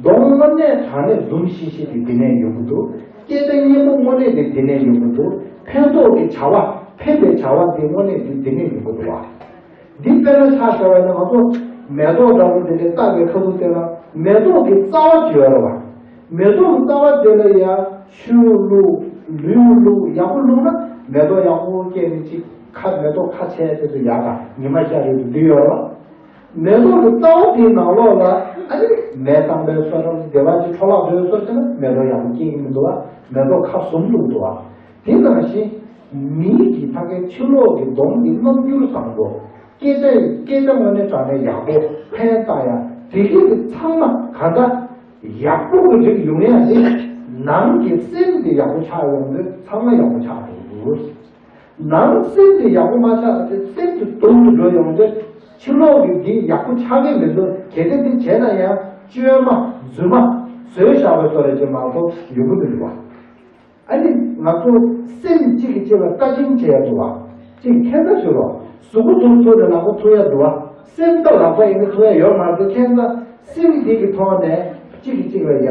གདོང་དངོས་གནས་དྲང་གནས་འཛུམ་ཤིག་ཤིག་དེ་འདི་ནས་ཡོང་གི་འདུག་སྐད་ཆ་སྙན་པོ་དངོས་གནས་དེ་འདི་ནས་ཡོང་གི་འདུག་ཕན་ཐོགས་ཀྱི་བྱ་བ་ཕན་པའི་བྱ་བ་དེ་དངོས་གནས་དེ་འདི་ནས་ཡོང་གི་འདུག་བ། འདི་དཔེར་ན་ཆ་བཞག་པ་ཡིན་ན་ང་ཚོ་མེ་ཏོག་འདྲ་པོ་འདི་འདྲའི་བཏབ་པའི་ཁ་ཐུག་དེ་ལ་མེ་ཏོག་གི་རྩ་བ་ཅིག་ཡོད་རེད་བ། མེ་ཏོག་གི་རྩ་བ་དེ་ལ་ཡ་ཆུ་བླུགས་ལུད་བླུགས་ཡག་པོ་བླུགས་ན་མེ་ཏོག་ཡག་པོ་སྐྱེས་ནས་ཅིག་ཁ་མེ་ཏོག་ཁ་ཕྱེ་དེ་ཚོ་ཡག་ག་ཉི་མ་ཤར་རེད་འདི་ཡོད་རེད་བ། མེ་ཏོག་གི་རྩ་བ་དེའི་ནང་ལོགས་ལ་ཨ་ནི་མེ་གཙང་པའི་བཟོ་འདྲ་བདེ་བ་ཅིག་འཕྲོ་བརླག་འགྲོའི་བཟོ་བྱས་ན་མེ་ཏོག་ཡག་པོ་སྐྱེ་གི་མི་འདུག་བ། མེ་ཏོག་ཁ་ཟུམ་འདུག་འདུག་བ། དེ་ནང་བཞིན་མིའི་གི་ཕ་གའི་ཕྱི་ལོགས་ཀྱི་གདོང་གི་རྣམ་འགྱུར་བཟང་པོ། སྐད་ཆ་སྐད་ཆ་དངོས་གནས་དྲང་གནས་ཡག་པོ་ཕན་བཏགས་ཡ་དེ་གི་དེ་ཚང་མ་ག་འདྲ་ཡག་པོ་གི་རིགས་ཡོང་ཡ་དེ་ནང་གི་སེམས་དེ་ཡག་པོ་ཆགས་ཡོང་དུས་ཚང་མ་ཡག་པོ་ཆགས་འགྲོ་གི་འདུག་ནང་སེམས་དེ་ཡག་པོ་མ་ཆགས་ཚེ་སེམས་དེ་སྡུག་ཏུ་འགྲོ་ཡོང་དུས་ཕྱི་ལོགས་ཀྱི་འདི་ཡག་པོ་ཆགས་ཀྱི་མི་འདུག་གལ་ཏེ་འདི་བྱས་ན་ཡང་བཅོས་མ་རྫུན་མ་བཟོས་བཞག་པའི་བཟོ་འདྲ་ཅིག་མ་གཏོགས་ཡོང་གི་མི་འདུག་བ། ཨ་ནི་ང་ཚོ་སེམས་གཅིག་གིས་གཅིག་ལ་བརྟ་ཞིབ་བྱེད་ཡ་འདུག་བ། གཅིག་ཁྱད་མཚར་ཞིག་རོ། གཟུགས་པོ་ཐུག་ཐུག་ནས་ལག་པ་ཐུག་ཡ་འདུག་བ། སེམས་ཐོག་ལག་པ་ཡིན་ན་ཐུག་ཡ་ཡོད་མ་རེད་ཁྱད་མཚར་སེམས་འདི་གི་ཐོག་ནས་གཅིག་གིས་གཅིག་ལ་ཡ་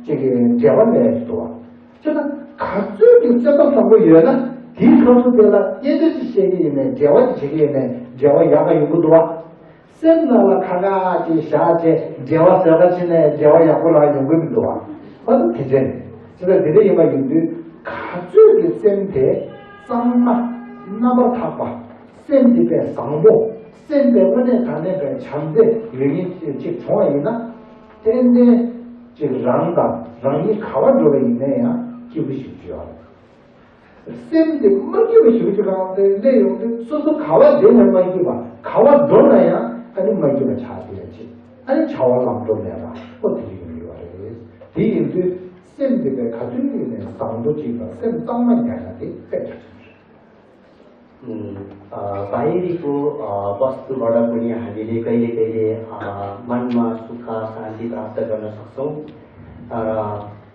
གཅིག་གི་འབྲེལ་བ་མེད་ཡ་ཞིག་འདུག་བ། བྱས་ན་ག་ཚོད་ཀྱི་སེམས་པ་བཟང་པོ་ཡོད་ན་དེའི་སྐབས་སུ་དེ་ལ་སྐད་ཆ་ཅིག་བཤད་ཀྱི་ཡིན་ནའི་འབྲེལ་བ་ཅིག་བྱེད་ཀྱི་ཡིན་ནའི་འབྲེལ་བ་ཡག་ག་ཡོང་གི་འདུག་བ། སེམས་ནང་ལ་ཁ་ཁ་ཅིག་བཞག་བྱས་འབྲེལ་བ་བཟོས་པ་ཕྱིན་ནས་འབྲེལ་བ་ཡག་པོ་ལ་ཡོང་གི་མི་འདུག་བ། ཨ་ནི་དེ་འདྲ་ནི་ཅི་ལྟར་འདི་འདྲ་ཡིན་པ་ཡིན་དུས་ག་ཚོད་ཀྱི་སེམས་དེ་གཙང་མ་རྣམ་པར་དག་པ། སེམས་འདི་དཔེ་བཟང་པོ། སེམས་དཔེ་དངོས་གནས་དྲང་གནས་དཔེ་བྱམས་བརྩེ་ཡོད་མཁན་ཅིག་བྱུང་བ་ཡིན་ན། ཏན་ཏན་ཅིག་རང་དང་རང་ཉིད་ག་བར་འགྲོ་བ་ཡིན་ན་ཡང་སྐྱིད་པོ་ཞིག་བྱོས་པ་རེད། སེམས་དེ་མ་སྐྱིད་པ་ཞིག་ཅིག་གང་དེ་སླེབས་ཡོང་དུས་སོ་སོ་ག་བར་བསྡད་ན་མ་སྐྱིད་པ་ག་བར་འགྲོ་ན་ཡང་ཨ་ནི་མ་སྐྱིད་པ་ཆགས་བསྡད་ཡ་ཅིག་ཨ་ནི་བྱ་བ་ལམ་འགྲོ་མེད་པ་ཨོ་དེ་རིགས་ཡོང་གི་ཡོད་རེད། དེ་ཡིན་དུས་སེམས་དེ་དཔེ་ག་དུས་ཡིན་ནའི་བཟང་པོ་ཅིག་དང་སེམས་གཙང་མ་ཉར་ཡ་དེ་དཔེ་གལ་ཆེན་པོ་རེད། ཨ། बाहिरीको, अ, वस्तुबाट पनि हामीले कहिले कहिले, अ, मनमा सुख शान्ति प्राप्त गर्न सक्छौँ। तर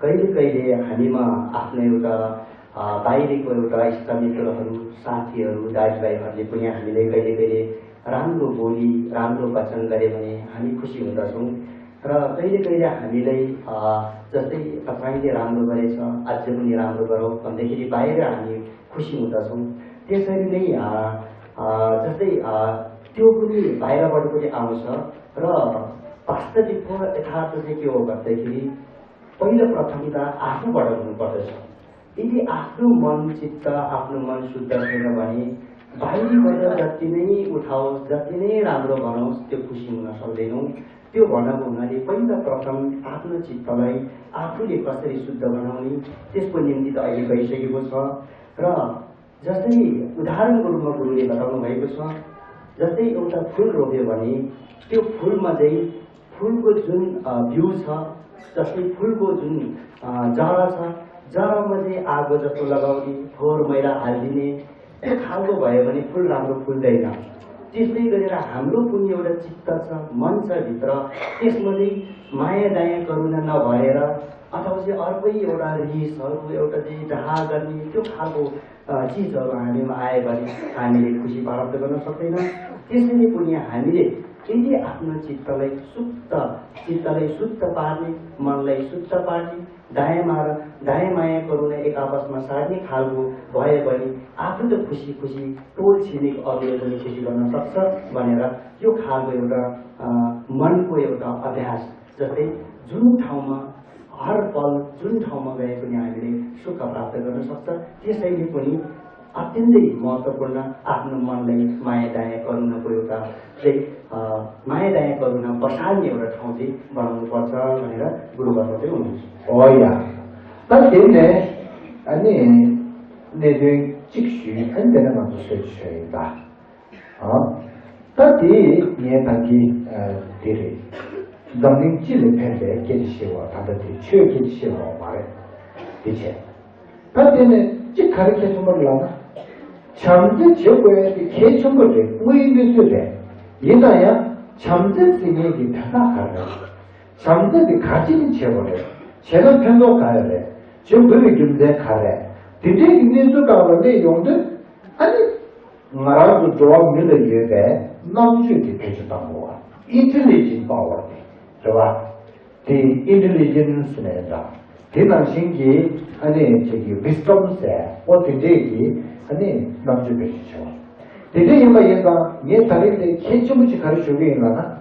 कहिले कहिले हामीमा आफ्नो एउटा, अ, बाहिरीको एउटा इष्टमित्रहरू, साथीहरू, दाजुभाइहरूले पनि हामीलाई कहिले कहिले राम्रो बोली, राम्रो वचन गरे भने हामी खुसी हुँदछौँ। र कहिले कहिले हामीलाई, अ, जस्तै तपाईँले राम्रो गरेछ, अझ पनि राम्रो गरौँ भन्दाखेरि बाहिर हामी खुसी हुँदछौँ। त्यसरी नै, अ, अ, जस्तै, अ, त्यो पनि बाहिरबाट पनि आउँछ र वास्तविकको यथार्थ चाहिँ के हो भन्दाखेरि पहिलो प्रथम त आफूबाट हुनुपर्दछ। यदि आफ्नो मन चित्त, आफ्नो मन शुद्ध छैन भने बाहिरीबाट जति नै उठाओस्, जति नै राम्रो बनाओस्, त्यो खुसी हुन सक्दैनौँ। त्यो भनेको हुनाले पहिला प्रथम आफ्नो चित्तलाई आफूले कसरी शुद्ध बनाउने, त्यसको निम्ति त अहिले गइसकेको छ। र जसरी उदाहरणको रूपमा गुरुले बताउनु भएको छ, जस्तै एउटा फुल रोप्यो भने त्यो फुलमा चाहिँ फुलको जुन, अ, बिउ छ, जस्तै फुलको जुन, अ, जरा छ, जरामा चाहिँ आगो जस्तो लगाउने, फोहोर मैला हालिदिने, त्यो खालको भयो भने फुल राम्रो फुल्दैन। त्यस्तै गरेर हाम्रो पनि एउटा चित्त छ, मन छ भित्र, त्यसमा चाहिँ माया दया करुणा नभएर अथवा चाहिँ अर्कै एउटा रिसहरू, एउटा चाहिँ डाहा गर्ने त्यो खालको, अ, चिजहरू हामीमा आयो भने हामीले खुसी प्राप्त गर्न सक्दैनौँ। त्यसैले पनि हामीले यदि आफ्नो चित्तलाई शुद्ध, चित्तलाई शुद्ध पार्ने, मनलाई शुद्ध पार्ने, दायाँ माया, दायाँ माया करुणा एक आपसमा सार्ने खालको भयो भने आफू त खुसी खुसी, टोल छिमेकी अरूले पनि खुसी गर्न सक्छ भनेर यो खालको एउटा, अ, मनको एउटा अभ्यास। जस्तै जुन ठाउँमा हर पल जुन ठाउँमा गए पनि हामीले सुख प्राप्त गर्न सक्छ। त्यसैले पनि अत्यन्तै महत्त्वपूर्ण आफ्नो मनलाई माया दया करुणाको एउटा चाहिँ, अ, माया दया करुणा बसाल्ने एउटा ठाउँ चाहिँ बनाउनुपर्छ भनेर गुरुबाट चाहिँ हुनुहुन्छ। हो या। त त्यसले अनि नेदुङ चिक्सु अनि त्यसलाई मात्र सोध्छु है त। ཨ། ད་དེ་ངས་ད་གིན་ཨ་དེ་རེད། འཛམ་གླིང་སྤྱི་ལ་ཕན་པའི་སྐད་ཆ་བཤད་པ་ད་ལྟ་དེ་ཆོས་སྐད་ཆ་བཤད་པ་མ་རེད། དེ་བྱས། ད་དེ་ནས་གཅིག་ག་རེ་གལ་ཆེན་པོ་རེད་ལབ་ན། བྱམས་བརྩེ་བྱེད་དགོས་ཡ་དེ་གལ་ཆེན་པོ་རེད། དངོས་ཡོད་གནས་ཚུལ་རེད། ཡིན་ན་ཡང་བྱམས་བརྩེ་ཟེར་མཁན་གྱི་དོན་དག་ག་རེ་རེད། བྱམས་བརྩེ་དེ་ག་ཅི་ནས་བྱེད་དགོས་རེད། བྱས་ན་ཕན་ཐོགས་ག་རེ་རེད། བྱེད་དགོས་པའི་རྒྱུ་མཚན་ག་རེ་རེད། དེ་འདྲའི་གི་གནས་ཚུལ་སྒང་ལ་གནས་ཡོང་དུས་ཨ་ནི། ང་རང་ཚོ་འགྲོ་བ་མི་ལ་ཡོད་པའི་རྣམ་དཔྱོད་ཀྱི་བེད་སྤྱོད་བཏང་དགོས་པ། Intelligent power དེ་རེད་བ། དེ་ཨིན་ཊེ་ལི་ཇེན་སི་ནས་འདྲ། དེ་ནང་བཞིན་གྱི་ཨ་ནི་ཅིག་གི་ཝིས་ཌམ་ཟེར་ཨོ་དེ་འདྲས་ཀྱི་ཨ་ནི་རྣམ་དཔྱོད་བེད་སྤྱོད་བྱེད་པ། དེ་འདྲས་ཡིན་པ་ཡིན་ཙང་ངས་ད་རེས་དེ་གལ་ཆེན་པོ་ཅིག་ག་རེ་ཞུ་གི་ཡིན་ལབ་ན།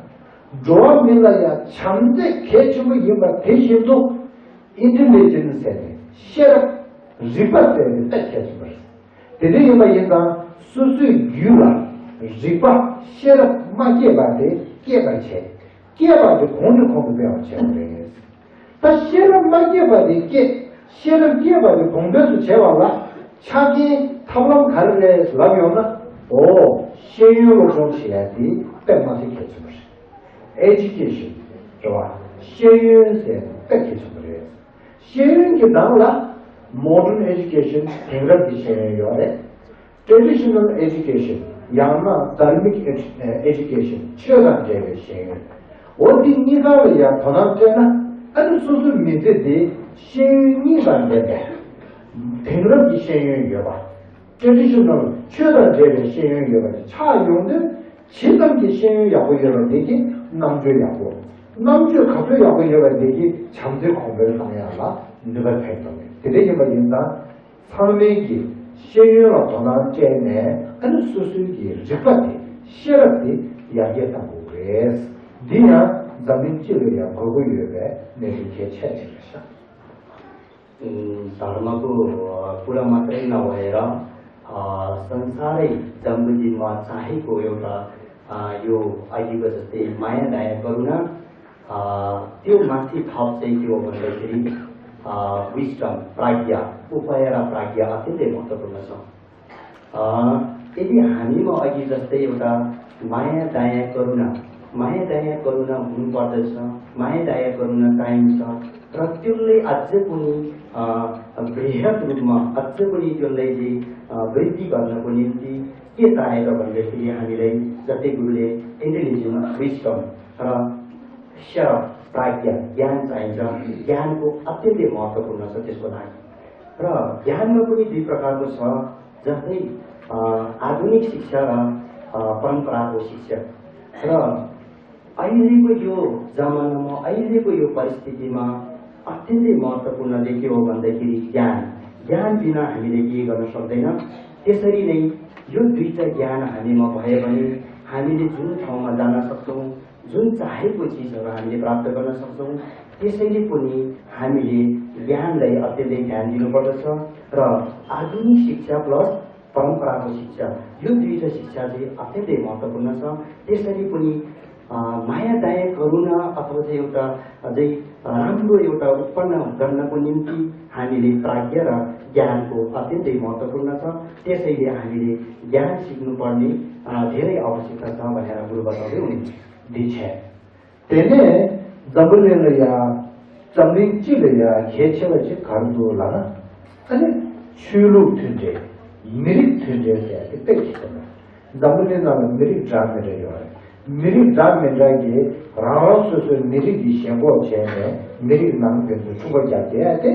འགྲོ་བ་མི་ལ་ཡང་བྱམས་བརྩེ་གལ་ཆེན་པོ་ཡིན་པ་དེ་བཞིན་དུ། ཨིན་ཊེ་ལི་ཇེན་སི་ཟེར་ནས་ཤེས་རབ། རིག་པ་ཟེར་ནས་དཔེ་གལ་ཆེན་པོ་རེད། དེ་འདྲ་ཡིན་པ་ཡིན་ཙང་སོ་སོའི་རྒྱུད་ལ་རིག་པ་ཤེས་རབ་མ་སྐྱེས་པ་དེ་སྐྱེད་པར་བྱེད། སྐྱེས་པ་དེ་གོང་ནས་གོང་དུ་སྤེལ་བར་བྱེད་པ་རེད། ད་ཤེས་རབ་མ་སྐྱེས་པ་དེ་སྐྱེ། ཤེས་རབ་སྐྱེས་པ་དེ་གོང་འཕེལ་དུ་བྱེད་པ་ལ་ཆ་རྐྱེན་ཐབས་ལམ་ག་རེ་རེད་ལབ་ཡོང་ན། འོ། ཤེས་ཡོན་སློབ་སྦྱོང་བྱེད་ཡ་དེ་དཔེ་མ་སྲིད་གལ་ཆེན་པོ་རེད། ཨེ་ཌུ་ཀེ་ཤན་རེད་བ། ཤེས་ཡོན་ཟེར་དཔེ་གལ་ཆེན་པོ་རེད། ཤེས་ཡོན་གྱི་ནང་ལ་མོ་ཌརན་ཨེ་ཌུ་ཀེ་ཤན་དེང་རབས་ཀྱི་ཤེས་ཡོན་ཡོད་རེད། ཊེ་ཌི་ཤ་ནལ་ཨེ་ཌུ་ཀེ་ཤན་ཡང་ན་དྷར་མིག་ཨེ་ཌུ་ཨེ་ཌུ་ཀེ་ཤན་ཆོས་དང་འབྲེལ་བའི་ཤེས་ཡོན། འོ་འདི་གཉིས་ཀ་ལ་ཡང་དོ་སྣང་སྤྲད་ན་ཨ་ནི་སོ་སོའི་མི་ཚེ་འདི་ཤེས་ཡོན་གཉིས་དང་ལྡན་པའི་དེང་རབས་ཀྱི་ཤེས་ཡོན་ཡོད་པ། ཊེ་ཌི་ཤ་ནལ་ཆོས་དང་འབྲེལ་བའི་ཤེས་ཡོན་ཡོད་པ་ཅིག་ཆགས་ཡོང་དུས། ཇི་ཙམ་གྱི་ཤེས་ཡོན་ཡག་པོ་ཡོད་པ་དེ་གིས་རྣམ་དཔྱོད་ཡག་པོ། རྣམ་དཔྱོད་ག་ཚོད་ཡག་པོ་ཡོད་པ་དེ་གིས་བྱམས་བརྩེ་གོང་འཕེལ་གཏོང་ཡག་ལ་ནུས་པ་ཐེབས་ཐུབ་པས། དེ་འདྲ་ཡིན་པ་ཡིན་ཙང་། ཚང་མས་ཀྱིས་ཤེས་ཡོན་ལ་དོ་སྣང་སྤྲད་ནས་ཨ་ནི་སོ་སོའི་གི་རིག་པ་དེ་ཤེས་རབ་དེ་ཡར་རྒྱས་གཏང་དགོས་རེད། འདི་ཡང་འཛམ་གླིང་སྤྱི་ལ་ཡང་དགོས་མཁོ་ཡོད་པའི་གནད་དོན་གལ་ཆེ་ཞིག་རེད་ཤག། धर्मको कुरा मात्रै नभएर, अ, संसारै जम्बुद्वीपमा चाहेको एउटा, अ, यो अघिको जस्तै माया, दया, करुणा, अ, त्यो माथि थप चाहिँ के हो भन्दाखेरि, अ, विजडम, प्रज्ञा, उपाय र प्रज्ञा अत्यन्तै महत्त्वपूर्ण छ। अ, यदि हामीमा अघि जस्तै एउटा माया, दया, करुणा, माया, दया, करुणा हुनुपर्दछ, माया, दया, करुणा चाहिन्छ र त्यसले अझै पनि, अ, बृहत् रूपमा अझै पनि त्यसलाई चाहिँ, अ, वृद्धि गर्नको निम्ति के चाहियो त भन्दाखेरि हामीलाई जस्तै गुरुले इन्टेलिजेन्स, विजडम र सेवा, प्राज्ञा, ज्ञान चाहिन्छ। ज्ञानको अत्यन्तै महत्त्वपूर्ण छ त्यसको लागि। र ज्ञानमा पनि दुई प्रकारको छ, जस्तै, अ, आधुनिक शिक्षा र, अ, परम्पराको शिक्षा। र अहिलेको यो जमानामा, अहिलेको यो परिस्थितिमा अत्यन्तै महत्त्वपूर्ण चाहिँ के हो भन्दाखेरि ज्ञान। ज्ञान बिना हामीले केही गर्न सक्दैन। त्यसरी नै यो दुईटा ज्ञान हामीमा भयो भने हामीले जुन ठाउँमा जान सक्छौँ, जुन चाहेको चिजहरू हामीले प्राप्त गर्न सक्छौँ। त्यसैले पनि हामीले ज्ञानलाई अत्यन्तै ध्यान दिनुपर्दछ र आधुनिक शिक्षा प्लस परम्पराको शिक्षा, यो दुईटा शिक्षा चाहिँ अत्यन्तै महत्त्वपूर्ण छ। त्यसरी पनि, अ, माया, दया, करुणा अथवा चाहिँ एउटा अझै राम्रो एउटा उत्पन्न गर्नको निम्ति हामीले प्राज्ञा र ज्ञानको अत्यन्तै महत्त्वपूर्ण छ। त्यसैले हामीले ज्ञान सिक्नुपर्ने, अ, धेरै आवश्यकता छ भनेर गुरु बताउँदै हुनुहुन्थ्यो। འདི་བྱས། དེ་ནས་འཛམ་བུ་གླིང་ལ་ཡང་འཛམ་གླིང་སྤྱི་ལ་ཡང་གལ་ཆེ་བ་ཅིག་ག་རེ་འདུག་ལབ་ན། ཨ་ནི་ཆོས་ལུགས་མཐུན་འབྲེལ། མི་རིགས་མཐུན་འབྲེལ་ཟེར་ཡ་དེ་དཔེ་གལ་ཆེན་པོ་རེད། འཛམ་བུ་གླིང་ནང་ལ་མི་རིགས་འདྲ་མི་འདྲ་ཡོད་རེད། མི་རིགས་འདྲ་མི་འདྲ་གིས་རང་རང་སོ་སོའི་མི་རིགས་ཀྱི་ཞེན་ཁོག་བྱས་ནས་མི་རིགས་ནང་ཕན་ཚུན་འཁྲུག་པ་རྒྱག་བསྡད་ཡ་དེ་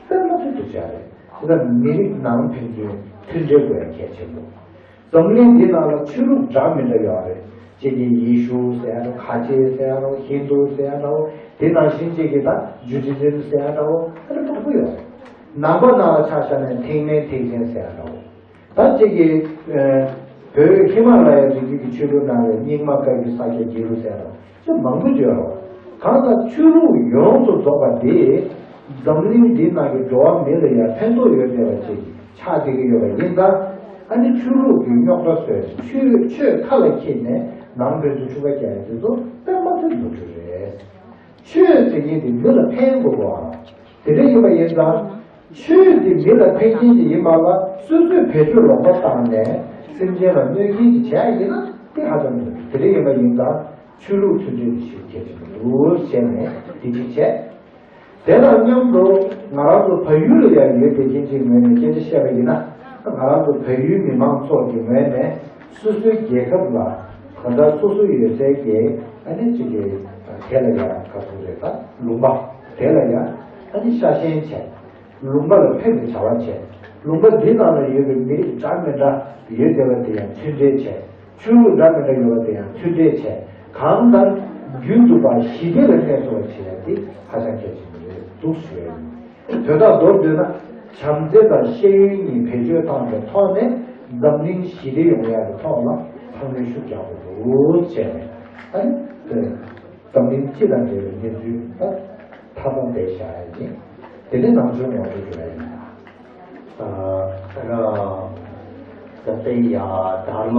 དཔེ་མ་ཐུབ་ཐུབ་ཅིག་རེད། དེ་ལ་མི་རིགས་ནང་ཕན་ཚུན་མཐུན་འབྲེལ་དགོས་ཡ་གལ་ཆེན་པོ། འཛམ་གླིང་འདི་ནང་ལ་ཆོས་ལུགས་འདྲ་མི་འདྲ་ཡོད་རེད། གཅིག་གིས་ཡེ་ཤུ་ཟེར་ཡ་འདྲ་བོ། ཁ་ཆེ་ཟེར་ཡ་འདྲ་བོ། ཧིན་དུ་ཟེར་ཡ་འདྲ་བོ། དེ་ནང་བཞིན་གཅིག་གིས་ད་ཇུ་ཌི་ཛིམ་ཟེར་ཡ་འདྲ་བོ། ཨ་ནི་མང་པོ་ཡོད་རེད། ནང་པ་ནང་ལ་ཆ་བཞག་ན་ཐེག་དམན་ཐེག་ཆེན་ཟེར་ཡ་འདྲ་བོ། ད་གཅིག་གིས་ཨ་བོད་ཧི་མ་ལ་ཡའི་རི་རྒྱུད་ཀྱི་ཆོས་ལུགས་ནང་ལ་རྙིང་མ་བཀའ་བརྒྱུད་ས་སྐྱ་རྒྱལ་རུ་ཟེར་ཡ་འདྲ་བོ། ཅིག་མང་པོ་ཡོད་རེད། གང་ལྟར་ཆོས་ལུགས་ཡོངས་སུ་རྫོགས་པ་དེ་འཛམ་གླིང་འདི་ནང་གི་འགྲོ་བ་མི་ལ་ཡང་ཕན་ཐོགས་ཡོད་བསྡད་པ་ཅིག་ཆགས་བསྡད་ཀྱི་ཡོད་པ་ཡིན་ཙང་། ཨ་ནི་ཆོས་ལུགས་ཀྱི་རྙོག་དྲ་བཟོས། ཆོས་ཆོས་ཁ་ལ་འཁྱེར་ནས་ནང་ཕན་ཚུན་འཁྲུག་པ་རྒྱག་ཡ་དེ་ཚོ་དཔེ་མ་ཐུབ་ནོར་འཁྲུལ་རེད། ཆོས་ཟེར་མཁན་དེ་མི་ལ་ཕན་དགོས་པ། དེ་འདྲ་ཡིན་པ་ཡིན་ཙང་། ཆོས་འདི་མི་ལ་ཕན་མཁན་ཅིག་ཡིན་པ་ལ་སོ་སོས་བེད་སྤྱོད་ལོག་པ་བཏང་ནས་སེམས་ཅན་ལ་གནོད་མཁན་ཅིག་བྱས་ཡིན་ན་དེ་ཧ་ཅང་མི་འདུག་དེ་འདྲ་ཡིན་པ་ཡིན་ཙང་ཆོས་ལུགས་མཐུན་སྒྲིལ་དེ་ཞིག་གལ་ཆེན་པོ་འདུག་བྱས་ནས་དེ་གཅིག་བྱས། དེ་དང་མཉམ་དུ་ང་རང་ཚོ་བལ་ཡུལ་ལ་ཡང་ཡོད་བསྡད་མཁན་ཅིག་ངོས་ནས་སྐད་ཆ་བཤད་པ་ཡིན་ན། ང་རང་ཚོ་བལ་ཡུལ་མི་མང་ཚོགས་ཀྱི་ངོས་ནས་སོ་སོའི་རྒྱལ་ཁབ་ལ་གང་ལྟར་སོ་སོ་ཡོད་སའི་གི་ཨ་ནི་གཅིག་གི་དེ་ལ་ཡང་ག་ཚོད་རེད་ད་ལུང་པ་དེ་ལ་ཡང་ཨ་ནི་ཤ་ཞེན་བྱས། ལུང་པ་ལ་ཕན་པའི་བྱ་བ་བྱས། ལུང་པ་འདི་ནང་ལ་ཡོད་པའི་མི་རིགས་འདྲ་མི་འདྲ་ཡོད་བསྡད་པ་དེ་ཡང་མཐུན་འབྲེལ་བྱས། ཆོས་ལུགས་འདྲ་མི་འདྲ་ཡོད་པ་དེ་ཡང་མཐུན་འབྲེལ་བྱས། གང་ལྟར་ རྒྱུན་དུ་པ་ཞི་བདེ་ལ་གནས་ཐུབ་པ་བྱེད་ཡ་དེ་ཧ་ཅང་གལ་ཆེན་པོ་རེད་འདུག་ཞུ་ཡ་ཡིན། དོན་དག་མདོར་བསྡུས་ན། བྱམས་བརྩེ་དང་ཤེས་ཡོན་གཉིས་བེད་སྤྱོད་བཏང་བའི་ཐོག་ནས་འཛམ་གླིང་ཞི་བདེ་ཡོང་ཡག་གི་ཐོག་ལ་ཐག་གཉོད་ཤུགས་རྒྱག་དགོས་འདུག་བྱས་ནས། ཨ་ནི། འཛམ་གླིང་སྤྱི་དང་འབྲེལ་བའི་གནས་ཚུལ་ད་མཐའ་མ་དེ་བཞག་ཡ་ཡིན། དེ་ནས་ནང་ཆོས་ངོ་སྤྲོད་ཞུ་ཡ་ཡིན། र जस्तै धर्म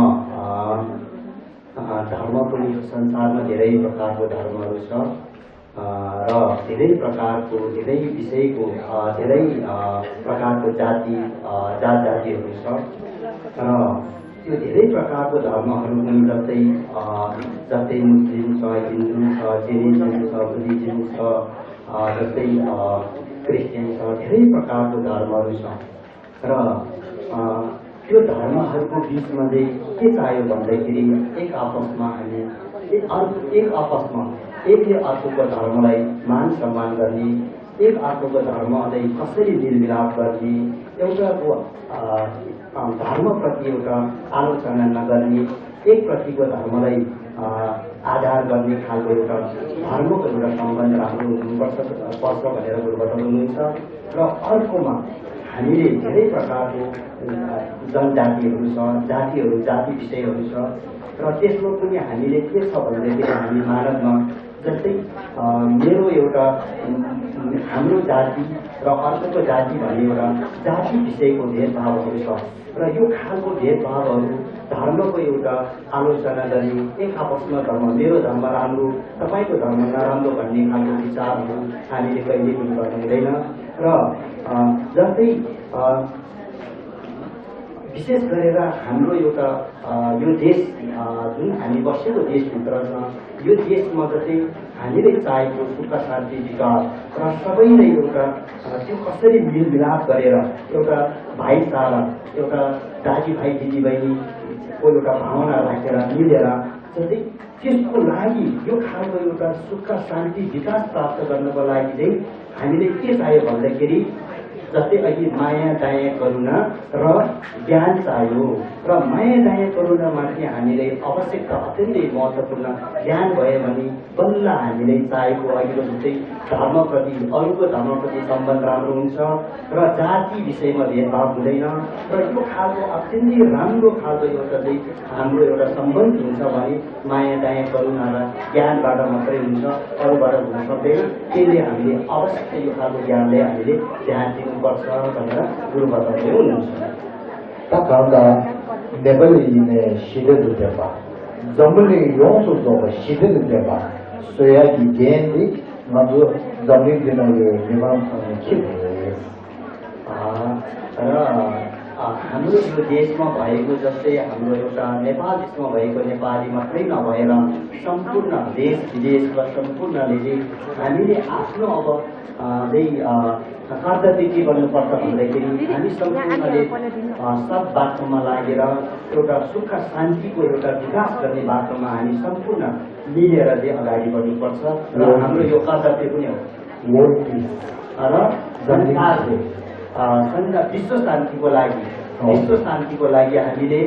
धर्मको यो संसारमा धेरै प्रकारको धर्महरू छ। र धेरै प्रकारको, धेरै विषयको, धेरै प्रकारको जाति, जात जातिहरू छ। र त्यो धेरै प्रकारको धर्महरू पनि जस्तै जस्तै मुस्लिम छ, हिन्दू छ, जेनिज्म छ, बुद्धिज्म छ, जस्तै क्रिस्चियन छ, धेरै प्रकारको धर्महरू छ। र त्यो धर्महरूको बिचमा चाहिँ के चाहियो भन्दाखेरि एक आपसमा हामी एक अर्को एक आपसमा एकले अर्कोको धर्मलाई मान सम्मान गर्ने, एक अर्कोको धर्मलाई कसरी मेलमिलाप गर्ने, एउटाको धर्मप्रति एउटा आलोचना नगर्ने, एक प्रतिको धर्मलाई आधार गर्ने खालको एउटा धर्मको एउटा सम्बन्ध राम्रो हुनुपर्छ पर्छ भनेर गुरुबाट हुनुहुन्छ। र अर्कोमा हामीले धेरै प्रकारको जनजातिहरू छ, जातिहरू, जाति विषयहरू छ। र त्यसमा पनि हामीले के छ भन्दाखेरि हामी मानवमा जस्तै मेरो एउटा हाम्रो जाति र अर्कोको जाति भन्ने एउटा जाति विषयको भेदभावहरू छ। र यो खालको भेदभावहरू धर्मको एउटा आलोचना गर्ने, एक आपसमा धर्म, मेरो धर्म राम्रो, तपाईँको धर्म नराम्रो भन्ने खालको विचारहरू हामीले कहिल्यै पनि गर्नु हुँदैन। र जस्तै विशेष गरेर हाम्रो एउटा यो देश, जुन हामी बसेको देशभित्र छ, यो देशमा जस्तै हामीले चाहेको सुख, शान्ति, विकास र सबैलाई एउटा त्यो कसरी मेलमिलाप गरेर एउटा भाइचारा, एउटा दाजुभाइ दिदीबहिनीको एउटा भावना राखेर मिलेर जस्तै त्यसको लागि यो खालको एउटा सुख, शान्ति, विकास प्राप्त गर्नको लागि चाहिँ हामीले के चाहियो भन्दाखेरि जस्तै अघि माया, दया, करुणा र ज्ञान चाहियो। र माया, दया, करुणामा चाहिँ हामीले आवश्यकता अत्यन्तै महत्त्वपूर्ण ज्ञान भयो भने बल्ल हामीले चाहेको अघिको जस्तै धर्मप्रति, अरूको धर्मप्रति सम्बन्ध राम्रो हुन्छ र जाति विषयमा भेदभाव हुँदैन। र यो खालको अत्यन्तै राम्रो खालको एउटा चाहिँ हाम्रो एउटा सम्बन्ध हुन्छ भने माया, दया, करुणा र ज्ञानबाट मात्रै हुन्छ, अरूबाट हुन सक्दैन। त्यसले हामीले अवश्य यो खालको ज्ञानलाई हामीले ध्यान दिनुपर्छ भनेर गुरुबाबाले हुनुहुन्छ। ད་གང་ལྟར་ནེ་པ་ལི་ཡིན་ནའི་ཞི་བདེ་དུ་ལྡན་པ། འཛམ་བུ་གླིང་ཡོངས་སུ་རྫོགས་པ་ཞི་བདེ་དུ་ལྡན་པ་བཟོ་ཡག་གི་འགན་འདི་ང་ཚོ་འཛམ་གླིང་འདི་ན་ཡོད་མི་མང་ཚང་མས་འཁྱེར་དགོས། र हाम्रो यो देशमा भएको जस्तै हाम्रो एउटा नेपाल देशमा भएको नेपाली मात्रै नभएर सम्पूर्ण देश विदेश र सम्पूर्णले चाहिँ हामीले आफ्नो अब चाहिँ कर्तव्य के गर्नुपर्छ भन्दाखेरि हामी सम्पूर्णले सत् बाटोमा लागेर एउटा सुख शान्तिको एउटा विकास गर्ने बाटोमा हामी सम्पूर्ण मिलेर चाहिँ अगाडि बढ्नुपर्छ र हाम्रो यो कर्तव्य पनि हो। World peace। र संसार विश्व शान्तिको लागि विश्व शान्तिको लागि हामीले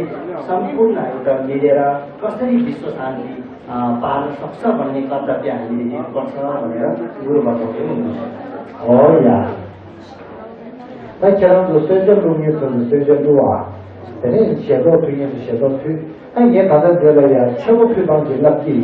सम्पूर्ण एउटा मिलेर कसरी विश्व शान्ति पार्न सक्छ भन्ने कर्तव्य हामीले लिनुपर्छ भनेर गुरु बताउँदै हुनुहुन्छ। हो या। ད་ཁྱེད་རང་ཚོ་གསོལ་ཇ་བླུག་མཁན་ཚོ་ནི་གསོལ་ཇ་བླུག་ཨ། དེ་ནས་ཞལ་ཏོག་ཕུལ་མཁན་ཚོ་ཞལ་ཏོག་ཕུལ། ད་ངས་ད་ལྟ་འདི་ལ་ཡ་ཆེན་པོ་ཕུལ་སྟངས་ཀྱི་ལབ་ཀྱི་ཡིན།